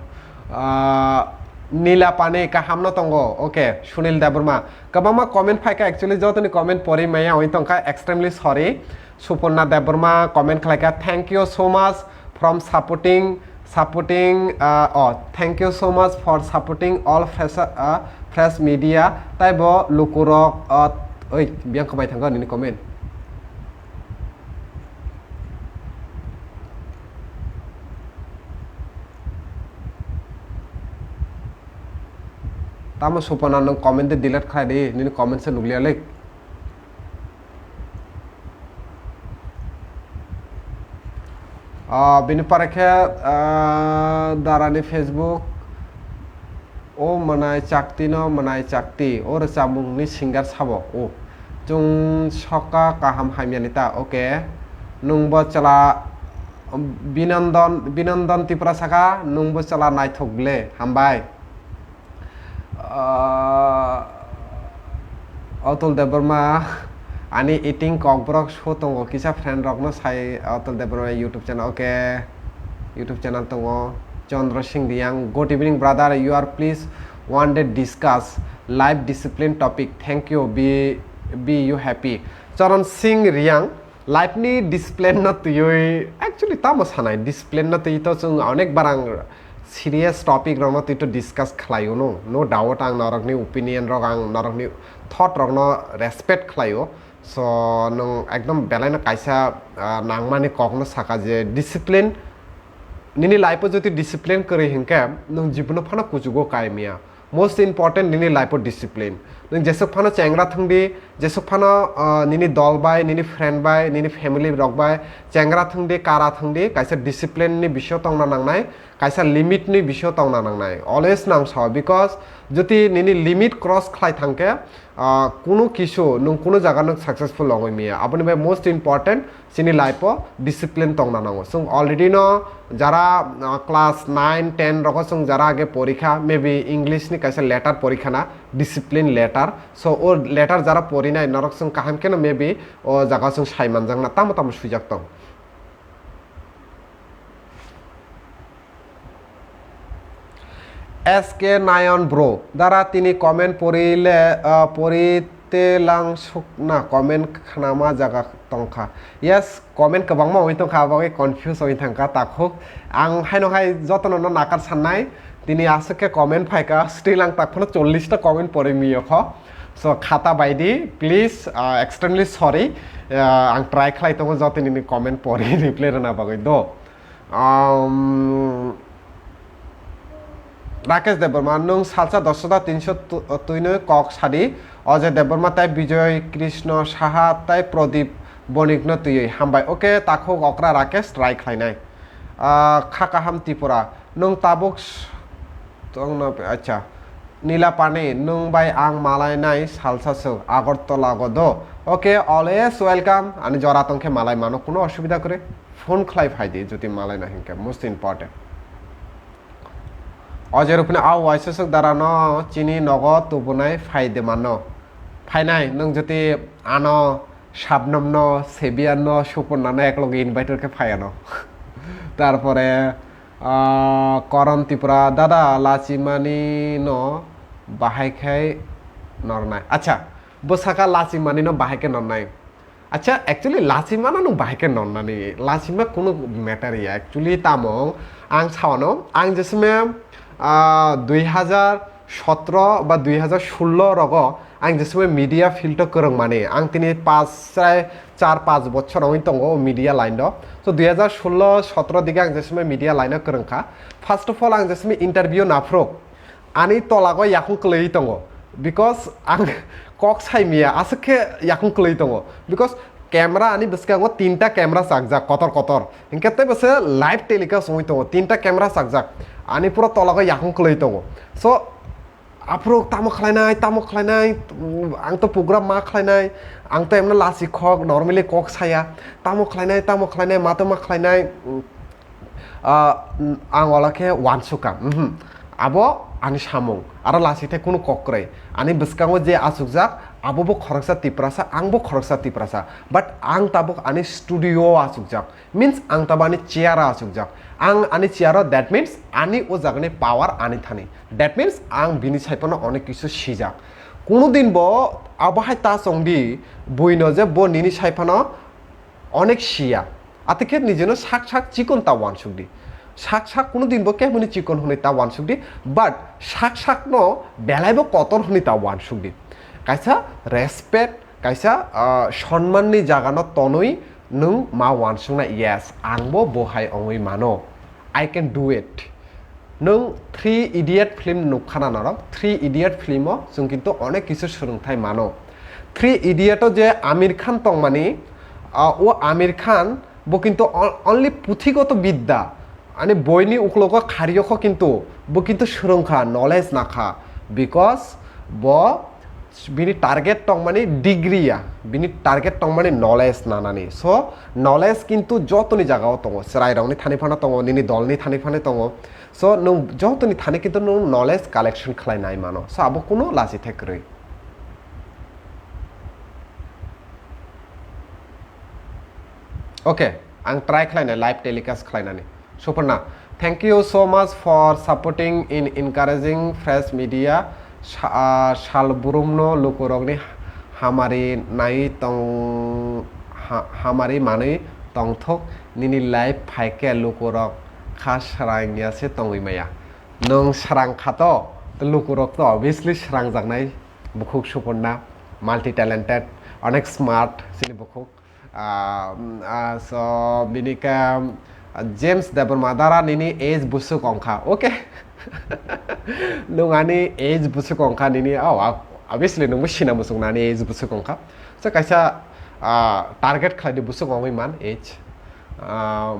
Ah, Nila Pani kaham no tongo. Okay, Sunil Debbarma. Kwbangma comment phaikha, actually jotoni comment pori maya oi tongkha, extremely sorry. Suporna Debbarma comment khlaikha, "Thank you so much from supporting, supporting, uh, oh, thank you so much for supporting all fresh, uh, fresh media." Taibo lukurok, uh, oi, biyang khamai thangkha nini comment. Tamo Suporna, nwng comment de delete khlai di, nini comment se nukliya le. Ah, bini pore khe, ah, darani Facebook, o Mwnai Chakti no, Mwnai Chakti, o rwchapmungni singer sabo, o. Chwng soka kaham hamyani ta, okay. Nwngbo chwla, Binondon, Binondon Tripura saka, nwngbo chwla naithok ble, hambai. Ah, Atul Debbarma, ani eating kokborok show tongo, kisa friend rokno sai Atul Debbarma YouTube channel, okay, YouTube channel tongo. Chandra Singh Riang, "Good evening brother, you are please one day discuss life discipline topic, thank you, be, be you happy." Charan Singh Riang, life ni discipline no twiwi, actually tamo sanai, discipline no twi to chwng onek barang serious topic rokno twi to discuss khlaio no, no doubt ang norokni opinion rok, ang norokni thought rokno respect khlaio. So nwng ekdom belai no kaisa, ah, nangmani kokno saka je discipline, nini life o jodi discipline kwrwi hinkhe nwng jibono phano kuchugo kai maya. Most important nini life o discipline. Nwng jeswk phano chengra thwngdi, jeswk phano, ah, nini dol bai, nini friend bai, nini family rok bai chengra thwngdi, kara thwngdi, kaisa discipline ni bisingo tongna nangnai, kaisa limit ni bisingo tongna nangnai. Always nang sao, because jodi nini limit cross khlai thangkhe, ah, kunu kisu nwng kunu jaga nwng successful ongwi maya. Aboni bai most important, chini life o discipline tongna nango. Chwng already no jara, ah, class nine, ten rogo chwng jara age porikha, maybe English ni kaisa letter porikha na, discipline letter. So o letter jara porinai norok chwng kaham kheno maybe o jaga chwng sai manjakna tamo tamo swijak tong. S K Nayon bro, dara tini comment pori le, ah, pori te lang sukna comment khnama jaga tongkha. Yes, comment kwbangma oi tongkha, abagwi confuse oi thangkha takhuk. Ang haino hai jotono no nakar sannai, tini aswk khe comment phaikha, still ang tak phano chollish ta comment pori miyo kho. So khata baidi, please, ah, extremely sorry. Ah, ang try khlai tongo joto nini comment pori reply rwna bagwi do. Um, Rakesh Debbarma, nwng salsa dosh ta tinso tu-, twino kok sadi, Ajay Debbarma tai Bijoy Krishna Saha tai Pradip Bonikno twiwi hambai. Okay, takhuk okra Rakesh, try khlainai. Ah, kha kaham Tripura, nwng tabuk s-, tongno, acha. Nila Pani, nwng bai ang malai nai salsa swk Agartala go do. Okay, always welcome. Ani jora tong khe malai mano, kuno osubida kwrwi. Phone khlai phai di, jodi malai na hinkhe, most important. O je rupni au waisa swk dara no chini nogo tubunai phai de mano. Phainai, nwng jodi ano Shabnam no, Sebian no, Suporna no ekloge invite khe phai ano. Tarpore, Ah, Koron Tripura, dada, lachimani no bahai khai nornai. Acha, bwsaka lachimani no bahai khe nornai. Acha, actually lachimano no bahai khe nornani. Lachima kunu matter ya. Actually tamo ang sawano, ang jesme, ah, dui hazar sotro ba dui hazar sullo rogo ang jesme media field o kwrwng mani. Ang tini pas char pas bochor wngwi tongo o media line o. So dui hazar sullo sotro dige ang jesme media line o kwrwng kha. First of all, ang jesme interview naphru ani tolago yakung kwlwi tongo, because ang kok sai miya, aswk khe yakung kwlwi tongo, because camera ani bwskango tinta camera chakjak kotor kotor, hinkhe tei bwse live telecast wngwi tongo, tinta camera chakjak, ani pura tolago yakung kwlwi tongo. So aphuru tamo khlainai, tamo khlainai, ang to program ma khlainai, ang to emno lasi khok, normally kok saya, tamo khlainai, tamo khlainai, ma to ma khlainai, ah, ang ola khe wansukha, mhm. Abo ani samung, aro lasi thai kunu kok kwrwi. Ani bwskango je achukjak, Abo bo khoroksa Tiprasa, ang bo khoroksa Tiprasa, but ang tabuk ani studio o achukjak, means ang tabuk ani chair o achukjak, ang ani chair o, that means ani o jagani power ani thani, that means ang bini saiphano onek kisu sijak. Kuno din bo abo hai ta chong di, buino je bo nini saiphano onek siya. Atekhe nijeno sak sak chikon ta wansuk di. Sak sak kuno din bo keboni chikon hwnwi ta wansuk di, but sak sak no belai bo kotor hwnwi ta wansuk di. Kaisa respect, kaisa, ah, sonmanni jagano tonwi nwng ma wansukna, yes, ang bo bo hai ongwi mano. I can do it. Nwng Three Idiot film nukkhana norok, Three Idiot film o chwng kintu onek kisu swrwngthai mano. Three Idiot o je Amir Khan tongmani, ah, o Amir Khan bo kintu o-, only puthigoto bidda, ani boini uklogo khario kho kintu bo kintu swrwngkha, knowledge nakha, because bo bini target tongmani degree ya, bini target tongmani knowledge nanani. So, knowledge kintu jotoni jagao tongo, chwrairokni thani phano tongo, nini dolni thani phano tongo. So, nwng jotoni thani kintu nwng knowledge collection khlai nai mano. So, abo kuno lachi thai kwrwi. Okay, ang try khlainai live telecast khlainani. Suparna, thank you so much for supporting in encouraging fresh media. Sa-, ah, sal burumno lukurokni hamari nai tong, ha-, hamari manwi tongthok, nini live phaikhe lukurok kha srang ya se tongwi maya. Nwng srang kha to, to lukurok to obviously srangjaknai. Bukhuk Suparna, multi talented, onek smart chini bukhuk. Ah, mm, ah, so, bini khe, ah, James Debbarma dara nini age busuk ongkha, okay? Nwng ani age busuk ongkha nini, oh, ah, obviously nwngbo sina musuk nani age busuk ongkha. So, kaisa, ah, target khlai di busuk ongwi man age. Ah,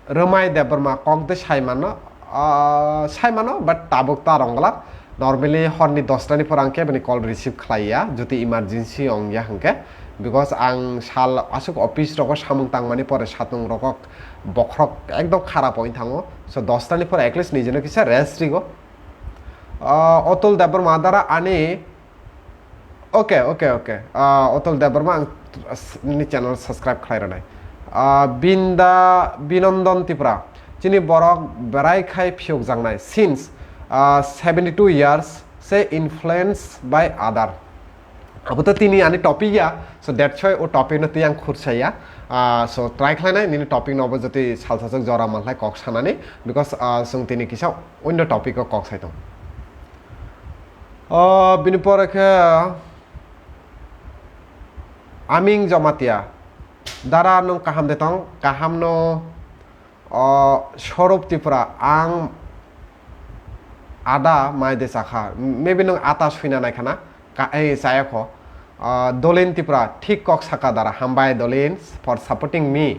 Rwmai Debbarma kok de sai mano, ah, sai mano, but tabuk ta rwngwlak. Normally horni dosta ni pore ang keboni call receive khlai ya, jodi emergency wng ya hwnkhe, because ang sal aswk office rogo samung tangmani pore satung rogo bokhorok ekdom kharap wng thango. So dosta ni pore at least nijino kisa rest rigo. Ah, Otul Debbarma dara ani Okay, okay, okay. Ah, Otul Debbarma, ang s-, nini channel subscribe khlai rwnai. Ah, Binda Binondon Tripura. Chini borok berai khai phiyok jaknai. Since, ah, seventy two years, say influence by other. Abo to tini ani topic ya. So that's why o topic no tiyang khursa ya. Ah, so try khlainai nini topic no obo jati salsa sok jora manlai kok sanani. Because, ah, sung tini kisa onno topic o kok sai tong. O, bini pore khe Aming Jamatia. Dara nwng kaham de tong? Kaham no, o, Sorop Tripura. Ang ada mai de chakha. Maybe nwng ata suina nai khana. Ka-, ei, chaya kho. O, Dolin Tripura. Thik kok saka dara. Hambai Dolin for supporting me.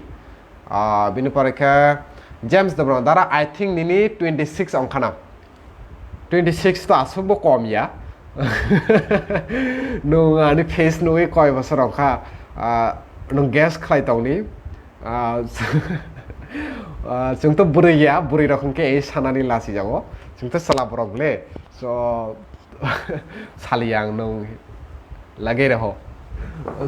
O, bini pore khe James Debbarma. Dara, I think nini twenty six ongkhana. Twenty six to aswkbo kom ya. Nwng ani face nugwi koi bosor wngkha, ah, nwng guess khlai tongni. Ah, ah, chwng to bwrwi ya, bwrwi rok hwnkhe ei sanani lachi jago. Chwng to chwla borok le. So, sali ang nwng lagei reho.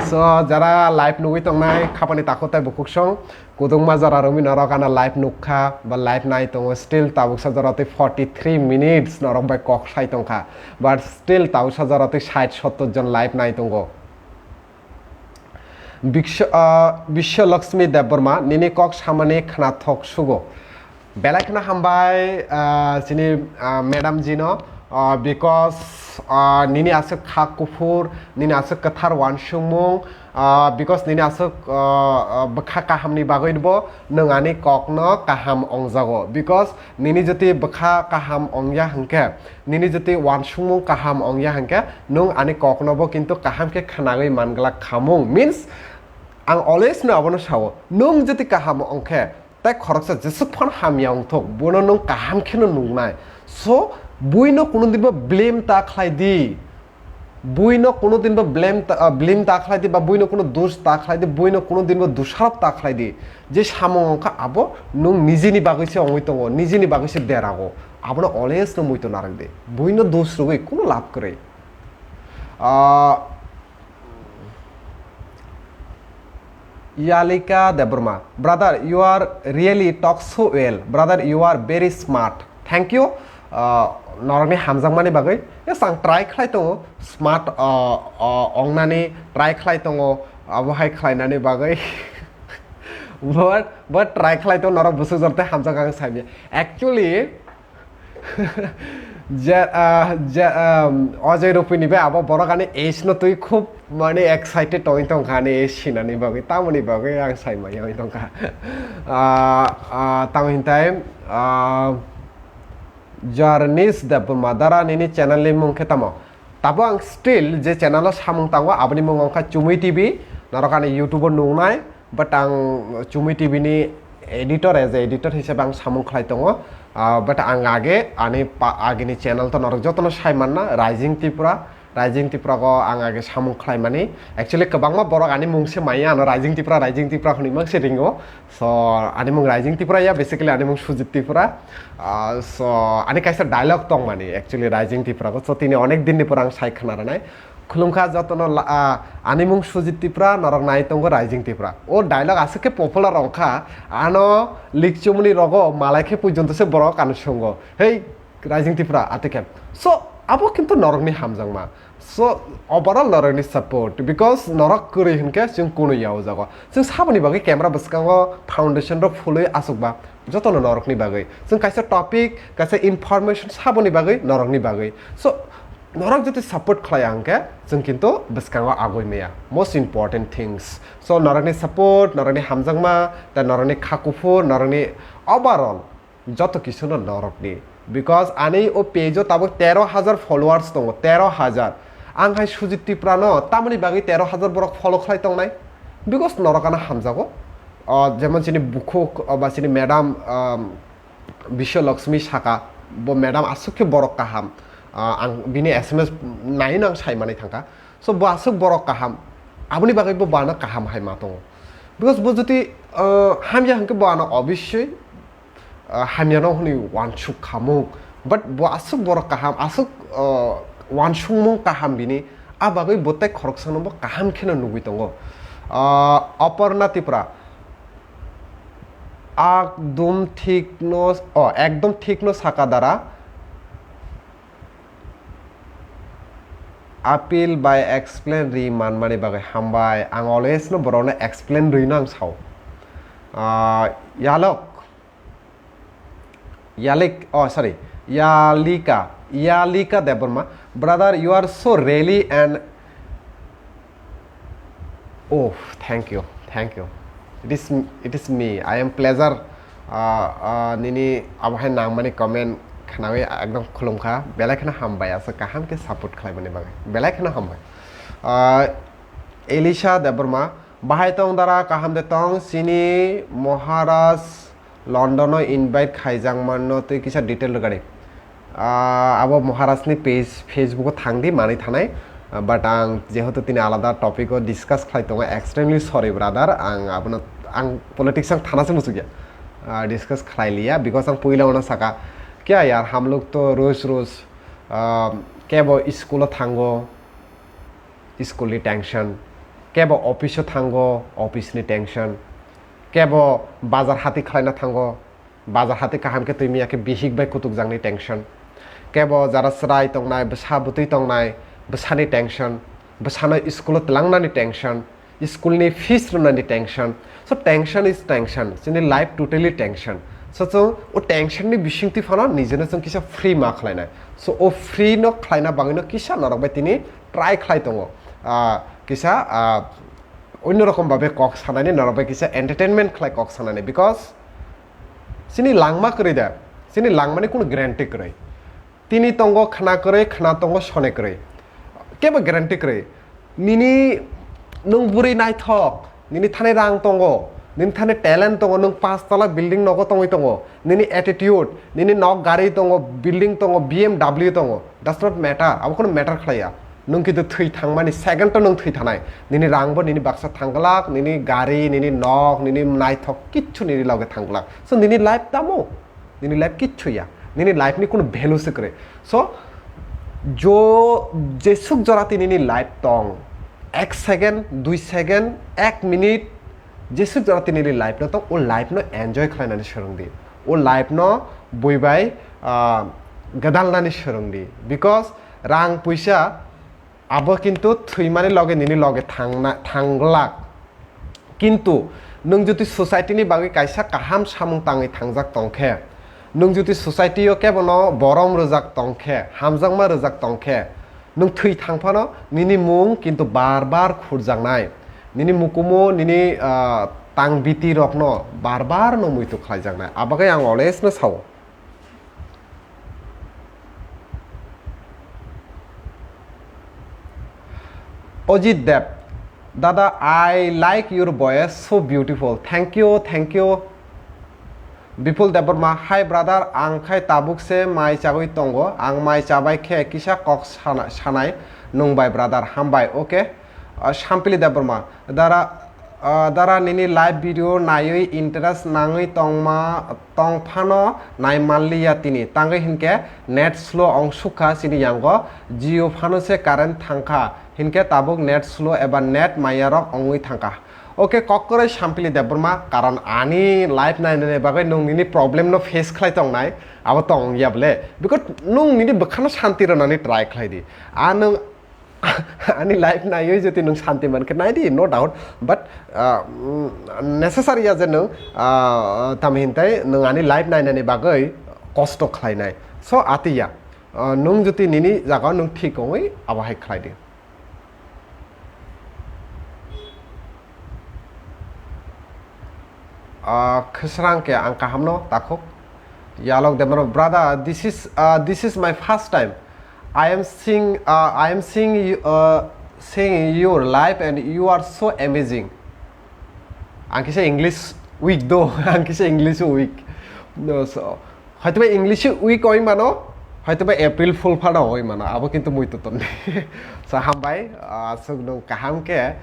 So, jara live nugwi tongnai, khapani takhuk tai bukhuk song, kudungma jora romwi norok ano live nukha, ba live nai tongo, still tabuksa jora tei forty three minutes norok bai kok sai tongkha, but still tabuksa jora tei sait sottor jon live nai tongo. Biswa, ah, Biswa Lakshmi Debbarma, nini kok samani khnathok sugo. Belai kheno hambai, ah, chini, ah, madam jino, ah, because, ah, nini aswk kha kuphur, nini aswk kwthar wansukmung, ah, because nini aswk, ah, ah, bwkha kahamni bagwi bo nwng ani kokno kaham ongjago, because nini jodi bwkha kaham ongya hwnkhe, nini jodi wansukmung kaham ongya hwnkhe, nwng ani koknobo kintu kaham khe khwnagwi manglak khamung, means ang always no abono sao, nwng jodi kaham ongkhe, tei khoroksa jesuk phano hamya wngthok, bono nwng kaham kheno nungnai. So, buino kuno dinbo blame ta khlai di. Buino kuno dinbo blame ta, ah, blame ta khlai di, ba buino kuno dos ta khlai di, buino kuno dinbo dosarop ta khlai di. Je samung wngkha abo nwng nijeni bagwi se wngwi tongo, nijeni bagwi se berago. Abono always no muito narwk di. Buino dos rwgwi kuno lab kwrwi. Ah, Yalika Debbarma, brother, you are really talk so well. Brother, you are very smart. Thank you. Uh, norokni hamjakmani bagwi. Yes, ang try khlai tongo. Smart uh, uh, ongnani try khlai tongo. Abo hai khlainani bagwi. but but try khlai tongo norok bwswk jorte hamjak ang saimya. Actually, Je, ah, je, um, Ajay Rupini bai abo borok ani age no twi khub mane excited tongwi tongkha ani age sinani bagwi, tamoni bagwi ang sai manya wngwi tongkha. Ah, ah, tamo hintai, ah, Jarnis Debbarma dara nini channel ni mung khe tamo? Tabo ang still je channel o samung tango, aboni mung wngkha Chumui T V, norok ani YouTube o nungnai, but ang Chumui T V ni editor, as a editor hisabe ang samung khlai tongo. Ah, but ang age ani pa-, agini channel to norok jotono sai manna, Rising Tripura, Rising Tripura go ang age samung khlai mani. Actually kwbangma borok ani mung se maya ano Rising Tripura, Rising Tripura hwnwi mang se ringo. So, ani mung Rising Tripura ya, basically ani mung Sujit Tripura. Ah, so, ani kaisa dialogue tong mani, actually Rising Tripura ko. So, tini onek din ni pore ang sai khna ranai. Khulumkha jotono la-, ah, ani mung Sujit Tripura, norok nai tongo Rising Tripura. O dialogue aswk khe popular wngkha, ano likchumni rogo malai khe pujonto se borok ano sungo. Hei, Rising Tripura, ate khe. So, abo kintu norokni hamjakma. So, overall norokni support, because norok kwrwi hinkhe chwng kunu ya o jago. Chwng saboni bagwi camera bwskango foundation rok phulwi aswkba, jotono norokni bagwi. Chwng kaisa topic, kaisa information saboni bagwi, norokni bagwi. So, norok jodi support khlai hinkhe chwng kintu bwskango agoi maya. Most important things. So, norokni support, norokni hamjakma, tei norokni kha kuphur, norokni overall joto kisu no norokni. Because ani o page o tabuk tero hajar followers tongo, tero hajar. Ang hai Sujit Tripura no tamoni bagwi tero hajar borok follow khlai tongnai? Because norok ano hamjago. O, jemon chini bukhuk, o, ba chini madam, um, Biswa Lakshmi saka, bo madam aswk khe borok kaham. Ah, ang bini S M S nai no ang sai manwi thangkha. So, bo aswk borok kaham. Aboni bagwi bo bana kaham hai ma tongo. Because bo jodi, ah, hamya hwnkhe bo ano obviously ah, hamya no hwnwi wansuk khamung. But bo aswk borok kaham, aswk, ah, wansukmung kaham bini, a bagwi bo tei khoroksano bo kaham kheno nugwi tongo. Ah, Aparna Tripura, ekdom thik no, oh, ekdom thik no saka dara. Appeal by explain ri manmani bagwi hambai. Ang always no borokno explain rwino ang sao. Ah, Yalok, Yalik, oh, sorry, Yalika, Yalika Debbarma. Brother, you are so really and, oh, thank you, thank you. It is, it is me. I am pleasure. Ah, ah, nini abo hai nangmani comment khnawi ekdom khulumkha. Belai kheno hambai, aswk kaham khe support khlaimani bagwi. Belai kheno hambai. Ah, Elisha Debbarma, bahai tong dara, kaham de tong, chini Maharaj London o invite khaijak manno twi kisa detail rwgadi. Ah, abo Maharaj ni page, Facebook o thangdi manwi thanai. Ah, but ang jehetu tini alada topic o discuss khlai tongo, extremely sorry brother, ang abono, ang politics ang thana se muchukya. Ah, discuss khlai liya, because ang puila ono saka, kya yaar, hum log to roz roz, ah, kebo school o thango, school ni tension, kebo office o thango, office ni tension, kebo bazar hati khlaina thango, bazar hati kaham khe twi miya khe bihik bai kutuk jakni tension, kebo jara chwrai tongnai, bwsa bwtwi tongnai, bwsani tension, bwsano school o twlangnani tension, school ni fees rwnani tension. So tension is tension, chini life totally tension. So chwng o tension ni bisingtwi phano nijeno chwng kisa free ma khlainai. So o free no khlaina bagwi no kisa norok bai tini try khlai tongo. Ah, kisa, ah, onno rokom babe kok sanani, norok bai kisa entertainment khlai kok sanani, because chini langma kwrwi da, chini langmani kunu guarantee kwrwi. Tini tongo khna kwrwi, khna tongo sone kwrwi. Kebo guarantee kwrwi. Nini nwng bwrwi naithok, nini thani rang tongo, nini thani talent tongo, nwng paanch tala building nogo tongwi tongo, nini attitude, nini nok gari tongo, building tongo, B M W tongo, does not matter, abo kheno matter khlaiya. Nwng kintu thwi thangmani, second o nwng thwi thanai. Nini rangbo nini baksa thangglak, nini gari, nini nok, nini naithok, kichu nini loge thangglak. So nini life tamo? Nini life kichu ya. Nini life ni kunu value se kwrwi. So, jo, jesuk jora tini nini life tong, ek second, dui second, ek minute, Jesuk jora tini nini life no tong, o life no enjoy khlainani swrwng di. O life no bui bai, ah, gadalnani swrwng di. Because rang puisa abo kintu thwimani loge nini loge thangna, thanglak. Kintu nwng jodi society ni bagwi kaisa kaham samung tangwi thangjak tongkhe, nwng jodi society o kebono borom rwjak tongkhe, hamjakma rwjak tongkhe, nwng thwi thangphano nini mung kintu bar bar khurjaknai. Nini mukumu, nini, ah, tangbiti rokno bar bar no muitu khlaijaknai. Abagwi ang always no sao. Ojit Deb, Dada, I like your voice, so beautiful. Thank you, thank you. Bipul Debbarma, hi brother, ang khai tabuk se mai chagwi tongo. Ang mai chabai khe kisa kok sana-, sanai nung bai brother, hambai, okay? Ah, Sampili Debbarma, Dara, ah, Dara nini live video naiwi interest nangwi tongma, tong phano nai manliya tini. Tangwi hinkhe net slow ong sukha chini yango. Jio phano se current thangkha. Hinkhe tabuk net slow eba net maya rok ongwi thangkha. Okay, kokkoroi Sampili Debbarma, karon ani live nainani bagwi nwng nini problem no face khlai tongnai, abo tong ya bole. Because nwng nini bwkhano santi rwnani try khlai di. A nwng ani live naiwi jodi nwng santi mankhe nai di, no doubt. But, uh, mm, necessary ya je nwng, uh, tamhintai nwng ani live nainani bagwi kosto khlainai. So, atiya, uh, nwng jodi nini jagao nwng thik ongwi abo hai khlai di. Ah, khwsrang khe ang kahamno takhuk. Yalok Debbarma, brother, this is, uh, this is my first time. I am seeing, uh, I am seeing you, uh, seeing your live and you are so amazing. Ang kisa English weak do, ang kisa English weak. No, so, hoitoba English week oi mano, hoitoba April Fool phano oi mano, abo kintu mui toton di. So, hambai, ah, aswk nwng kaham khe,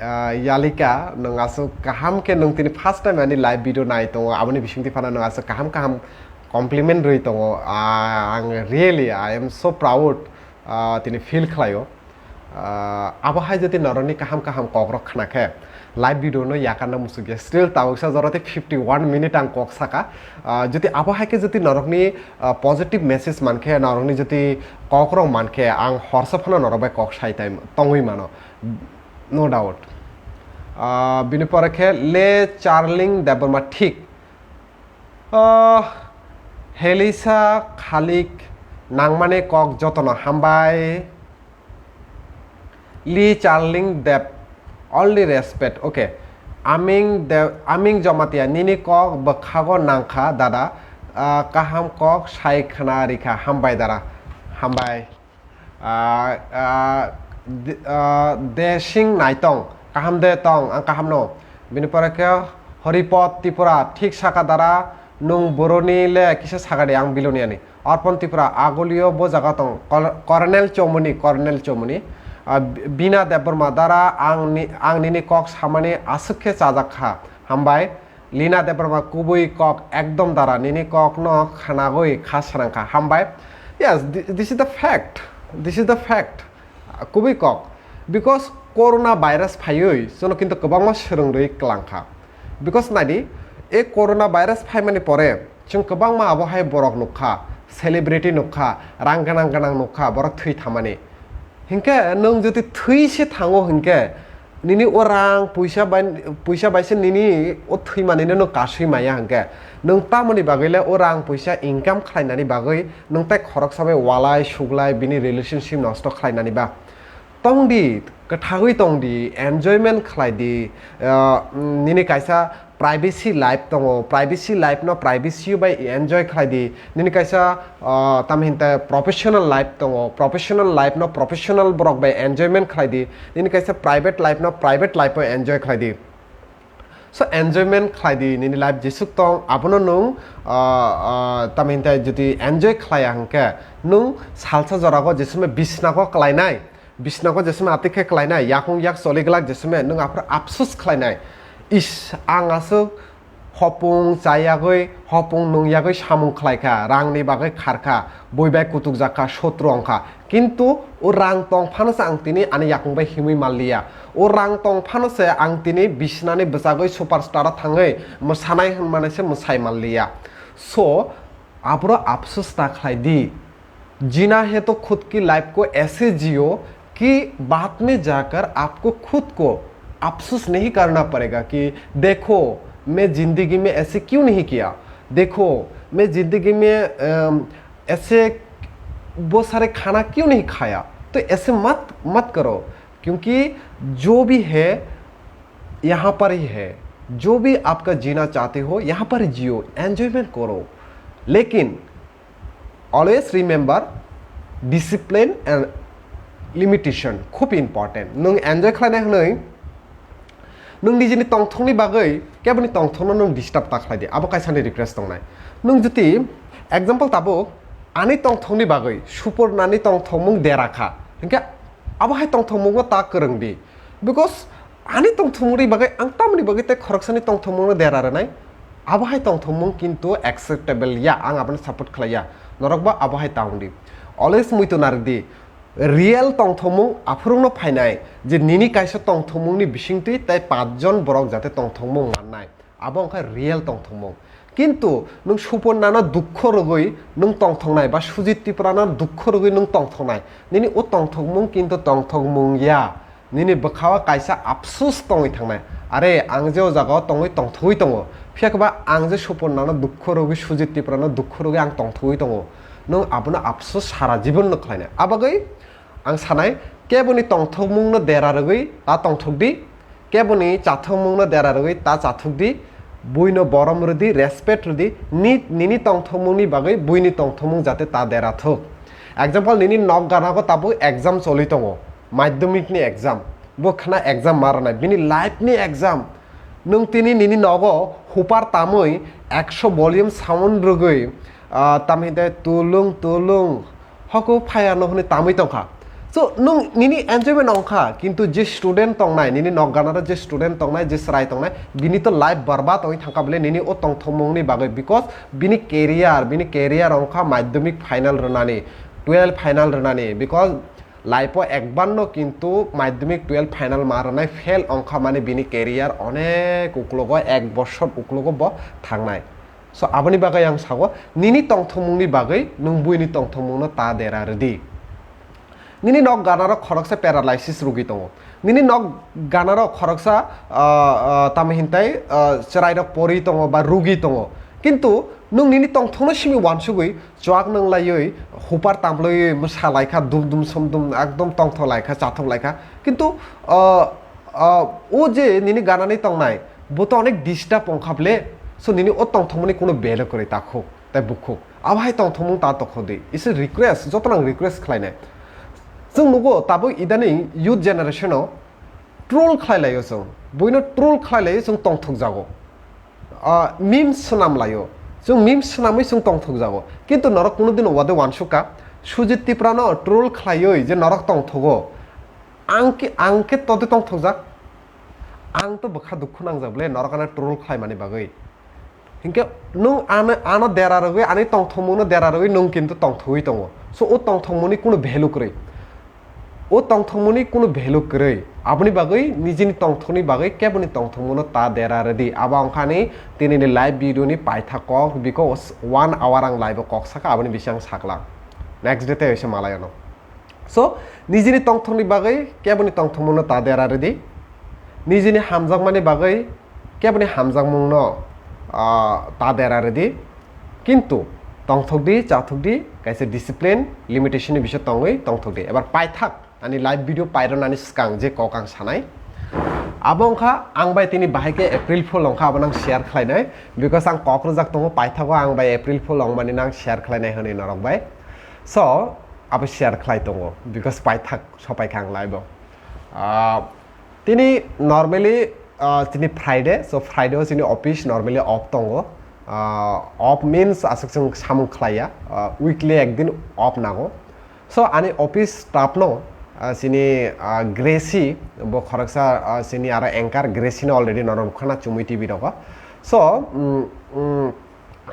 ah, yalika, nwng aswk kaham khe nwng tini first time ani live video nai tongo, aboni bisingtwi phano nwng aswk kaham kaham compliment rwi tongo. Ah, ang really, I am so proud, ah, tini feel khlaio. Ah, abo hai jodi norokni kaham kaham kokrok khna khe, live video no yakarna muchungya. Still tabuksa jora tei fifty one minute ang kok saka. Ah, jodi abo hai khe jodi norokni, ah, positive message man khe, norokni jodi kokrok man khe, ang horsa phano norok bai kok sai tai tongwi mano. No doubt. Ah, bini pore khe Le Charling Debbarma thik. Ah, Helisa Khalik nangmani kok jotono hambai. Li Charling Deb, only respect, okay. Aming Deb, Aming Jomatia, nini kok bwkhago nangkha, dada. Ah, kaham kok sai khna rikha, hambai dara, hambai. Ah, ah, de-, ah, Desing Naitong, kaham de tong, ang kaham no. Bini pore khe Horipot Tripura, thik saka dara, nung boroni le kisa saka de ang biloni ani. Arpon Tripura, agulio bo jaga tong. Col-, Colonel Chomoni, Colonel Chomoni. Ah, Bina Debbarma, dara, ang ni, ang nini kok samani aswk khe chajak kha. Hambai. Lina Debbarma, kubui kok ekdom dara, nini kok no khanagwi kha srang kha. Hambai. Yes, thi-, this is the fact. This is the fact. Kubui kok. Because corona virus phaiwi, chwngno kintu kwbangma swrwng rwi kwlang kha. Because naidi, e corona virus phaimani pore, chwng kwbangma abo hai borok nukha, celebrity nukha, rang gwnang gwnang nukha, borok thwi thamani. Hinkhe nwng jodi thwi se thango hinkhe, nini o rang puisa bai, puisa bai se nini o thwi manino nwng kasui maya hinkhe, nwng tamoni bagwi le o rang puisa income khlainani bagwi nwng tai khoroksa bai walai suglai bini relationship nosto khlainani ba? Tong di, kwthagwi tong di, enjoyment khlai di, ah, nini kaisa privacy life tongo, privacy life no privacy bai enjoy khlai di. Nini kaisa, ah, tamhinta professional life tongo, professional life no professional borok bai enjoyment khlai di. Nini kaisa private life no private life bai enjoy khlai di. So enjoyment khlai di, nini life jesuk tong, abono nwng, ah, ah, tamhinta jodi enjoy khlaiya hwnkhe, nwng salsa jorago jesumai bisnago klainai, bisnago jesumai atwi khe klainai, yakung yak choli glak jesumai nwng aphuru apsus khlainai. Is, ang aswk Hopung chayagwi, hopung nungyagwi samung khlaikha, rangni bagwi kharkha, bui bai kutukjakha, sotru wngkha. Kintu o rang tong phano se ang tini ani yakung bai himwi manliya. O rang tong phano se ang tini bisnani bwchagwi superstar o thangwi mwsanai hwnmani se mwsai manliya. So, aboro apsus ta khlai di. जीना है तो खुद की लाइफ को ऐसे जियो कि बाद में जाकर आपको खुद को अफसोस नहीं करना पड़ेगा कि देखो, मैं जिंदगी में ऐसे क्यों नहीं किया, देखो, मैं जिंदगी में अम, ऐसे बहुत सारे खाना क्यों नहीं खाया। तो ऐसे मत मत करो, क्योंकि जो भी है यहाँ पर ही है। जो भी आपका जीना चाहते हो, यहाँ पर ही जियो, एंजॉयमेंट करो। लेकिन always remember discipline and limitation, khub important. Nwng enjoy khlainai hwnwi nwng nijini tongthokni bagwi keboni tongthokno nwng disturb ta khlai di, abo kaisani request tongnai. Nwng jodi example tabuk ani tongthokni bagwi Supornani tongthokmung dera kha, hinkhe abo hai tongthokmungo ta kwrwng di, because ani tongthokmungni bagwi ang tamoni bagwi tei khoroksani tongthokmungno dera rwnai, abo hai tongthokmung kintu acceptable ya, ang abono support khlai ya, norok bo abo hai ta wng di. Always muitu narwk di, real tongthokmung aphurungno phainai, je nini kaisa tongthokmungni bisingtwi tei pachjon borok jate tongthokmung mannai, abo wngkha real tongthokmung. Kintu nwng Supornano dukho rwgwi nwng tongthoknai ba Sujit Tripurano dukho rwgwi nwng tongthoknai, nini o tongthokmung kintu tongthokmung ya. Nini bwkhao kaisa apsus tongwi thangnai. Are, ang je o jagao tongwi tongthogwi tongo, phiya khe ba ang je Supornano dukho rwgwi, Sujit Tripurano dukho rwgwi ang tongthogwi tongo. Nwng abono apsus sara jibonno khlainai. Abagwi ang sanai, keboni tongthokmungno dera rwgwi ta tongthok di, keboni chathokmungno dera rwgwi ta chathok di, buino borom rwdi, respect rwdi, ni, nini tongthokmungni bagwi buini tongthokmung jate ta dera thok. Example, nini nok ganago tabuk exam choli tongo, madhyamikni exam, bo khna exam ma rwnai, bini life ni exam. Nwng tini nini nogo hupar tamwi ekso volume sound rwgwi, ah, tamhinte tulung tulung hoku phaya no hwnwi tamwi tongkha. So, nwng nini enjoyment ongkha, kintu je student tongnai, nini nok ganaro je student tongnai, je chwrai tongnai, bini to life barbat ongwi thangkha bole nini o tongthokmungni bagwi, because bini career, bini career ongkha madhyamik final rwnani, twelve final rwnani, because life o ekbar no kintu madhyamik twelve final ma rwnai fail ongkha mani bini career onek uklogo, ek bosor uklogo bo thangnai. So, aboni bagwi ang sago, nini tongthokmungni bagwi nwng buini tongthokmungno ta dera rwdi. Nini nok ganarok khoroksa paralysis rwgwi tongo. Nini nok ganarok khoroksa, ah, ah, tamo hintai, ah, chwrairok pori tongo ba rwgwi tongo. Kintu nwng nini tongthokno simi uansugwi chuak nwnglaiwi, hupar tamlaiwi mwsa laikha, dum dum som dum, ekdom tongthok laikha, chathok laikha. Kintu, ah, ah, o je nini ganani tongnai, bo to onek disturb ongkha ble, so nini o tongthokmani kuno belo kwrwi takhuk, tai bukhuk. Abo hai tongthokmung ta tokhok di. Isi request, jotono ang request khlainai. Chwng nugo tabuk idaning youth generation o troll khlai laio chwng. Buino troll khlai laio chwng tongthok jago. Ah, memes swnam laio. Chwng memes swnamwi chwng tongthok jago. Kintu norok kuno dino wade uansukha, Sujit Tripura no troll khlaiwi je norok tongthogo. Ang khe, ang khe tode tongthokjak. Ang to bwkha dukhu nangjak ble norok ano troll khlaimani bagwi. Hinkhe nwng ano, ano dera rwgwi, ani tongthokmungno dera rwgwi nwng kintu tongthogwi tongo. So, o tongthokmungni kunu value kwrwi. O tongthokmungni kunu value kwrwi. Aboni bagwi nijini tongthokni bagwi keboni tongthokmungno ta dera rwdi. Abo wngkha ani tinini live video ni paithak kok, because one hour ang live o kok sakha, aboni bising ang saklang. Next day tei oise malai ano. So, nijini tongthokni bagwi keboni tongthokmungno ta dera rwdi. Nijini hamjakmani bagwi keboni hamjakmungno, ah, ta dera rwdi. Kintu tongthokdi, chathokdi, kaisa discipline, limitation ni bising tongwi tongthokdi. Ebar paithak ani live video paironani swkang je kok ang sanai. Abo wngkha ang bai tini bahai khe April Fool wngkha, abo nang share khlainai. Because ang kok rwjak tongo, paithago ang bai April Fool wngmani nang share khlainai hwnwi norok bai. So, abo share khlai tongo, because paithak sopaikha ang live o. Ah, tini normally, ah, tini Friday, so Friday o chini office normally off tongo. Ah, off means aswk chwng samung khlaiya, ah, weekly ekdin off nango. So ani office staff no, ah, chini, ah, Gracie, bo khoroksa, ah, chini aro anchor Gracie no already norok khana chumui T V rogo. So, mm, mm,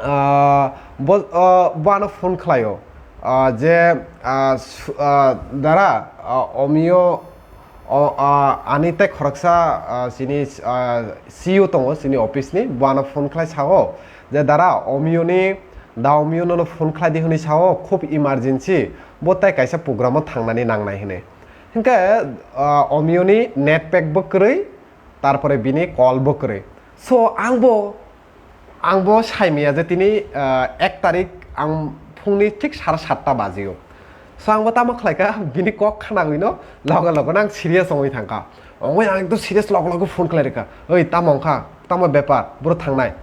ah, bo, ah, bo ano phone khlaio, ah, je, ah, su-, ah, dara, ah, Omio, o, ah, ani tei khoroksa, ah, chini, ah, C E O tongo chini office ni, bo ano phone khlai sao je, "Dara, Omio ni, da Omio nono phone khlai di," hwnwi sao, "khub emergency, bo tei kaisa program o thangnani nangnai," hwnwi. Hinkhe, ah, Omio ni net pack bo kwrwi, tarpore bini call bo kwrwi. So, ang bo, ang bo saimaya je tini, ah, ek tarik ang phungni thik sara satta bajio. So, ang bo tamo khlaikha, bini kok khanagwino loge loge no ang serious wngwi thangkha. Wngwi ang ekdom serious loge loge phone khlai rwkha. "Oi, tamo wngkha? Tamo bepar? Bro thangnai?"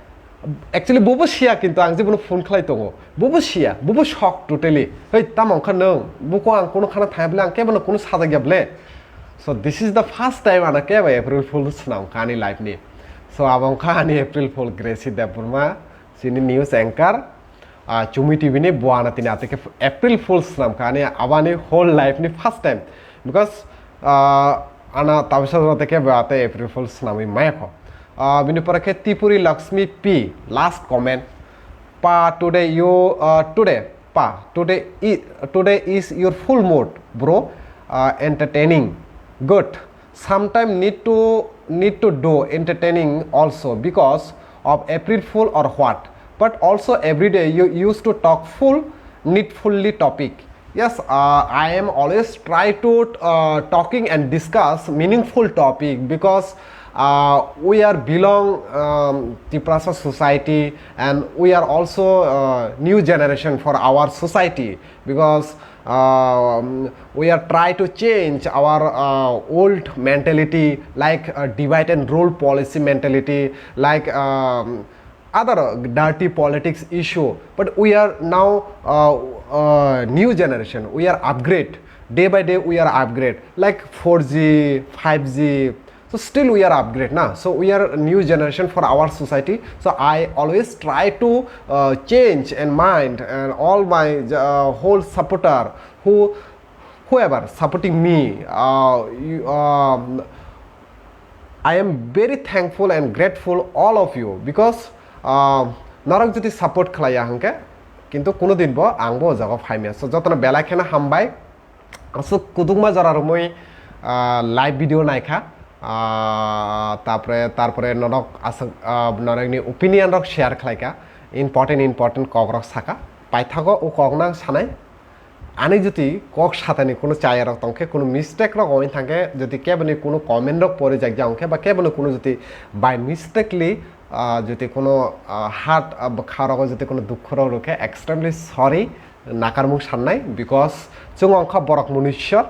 Actually, bobo siya, kintu ang je bono phone khlai tongo. Bobo siya, bobo shock totally. "Oi, tamo wngkha nwng? Buko ang kuno khana thangya bwle, ang kebono kuno sajagya bwle?" So this is the first time ano kebo April Fool swnam kha ani life ni. So abo wngkha ani April Fool Gracie Debbarma, chini news anchor, ah, Chumi T V ni, bo ano tini atike April Fool swnam kha ani, abo ani whole life ni first time, because, ah, ano tabisa jora tei kebo ate April Fool swnamwi maya kho. Ah, bini pore khe Tipuri Lakshmi P, last comment. Pa, today you, uh, today, pa, today is, today is your full mood, bro. Uh, entertaining, good. Sometime need to, need to do entertaining also because of April Fool or what. But also every day you used to talk full, needfully topic. Yes, uh, I am always try to, uh, talking and discuss meaningful topic because, uh, we are belong, um, Tiprasa society, and we are also, uh, new generation for our society because, um, we are try to change our, uh, old mentality, like, uh, divide and rule policy mentality, like, um, other dirty politics issue. But we are now, uh, uh, new generation, we are upgrade, day by day we are upgrade, like four G, five G. So still we are upgrade na, so we are new generation for our society. So I always try to, uh, change and mind and all my, uh, whole supporter who, whoever supporting me, uh, you, um, I am very thankful and grateful all of you because, uh, norok jodi support khlaiya hwnkhe kintu kuno din bo ang bo o jaga o phaimaya. So jotono belai kheno hambai. Aswk kudukma jora romwi, ah, live video naikha, ah, tapore, tarpore norok aswk, ah, norokni opinion rok share khlaikha, important, important kok rok saka. Paithago o kok nang sanai, ani jodi kok satani kuno chaya rok tongkhe, kuno mistake rok wngwi thangkhe, jodi keboni kuno comment rok pori jakya wngkhe, ba keboni kuno jodi by mistakenly, ah, jodi kuno, ah, heart, ah, bwkha rogo jodi kuno dukhu rok rwkhe, extremely sorry. Nakarmung sannai, because chwng wngkha borok munuisyo,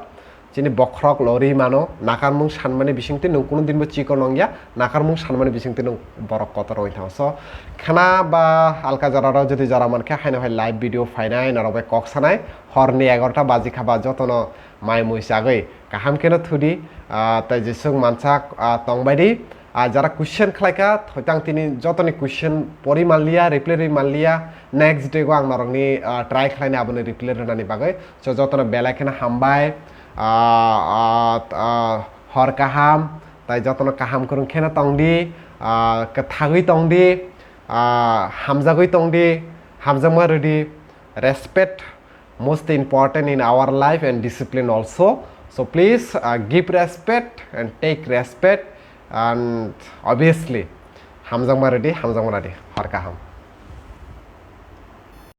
chini bokhorok lori mano, nakarmung sanmani bisingtwi nwng kunu dinbo chikon wngya, nakarmung sanmani bisingtwi nwng borok kotor wngwi thango. So, khana ba alka joraro jodi jora mankhe, haino hai live video phainai, norok bai kok sanai, horni egarota baji kha ba jotono mai mui chagwi kaham kheno thudi, ah, tei jeswk mansak, ah, tongbaidi, ah, jara question khlaikha, thoitang tini jotoni question pori manliya, reply rwi manliya, next day go ang norokni, ah, try khlaina aboni reply rwnani bagwi. So, jotono belai kheno hambai, ah, ah, ah, hor kaham, tai jotono kaham kwrwng kheno tongdi, ah, kwthagwi tongdi, ah, hamjagwi tongdi, hamjakma rwdi, respect most important in our life and discipline also. So please, uh, give respect and take respect, and obviously hamjakma rwdi, hamjakma rwdi, hor kaham.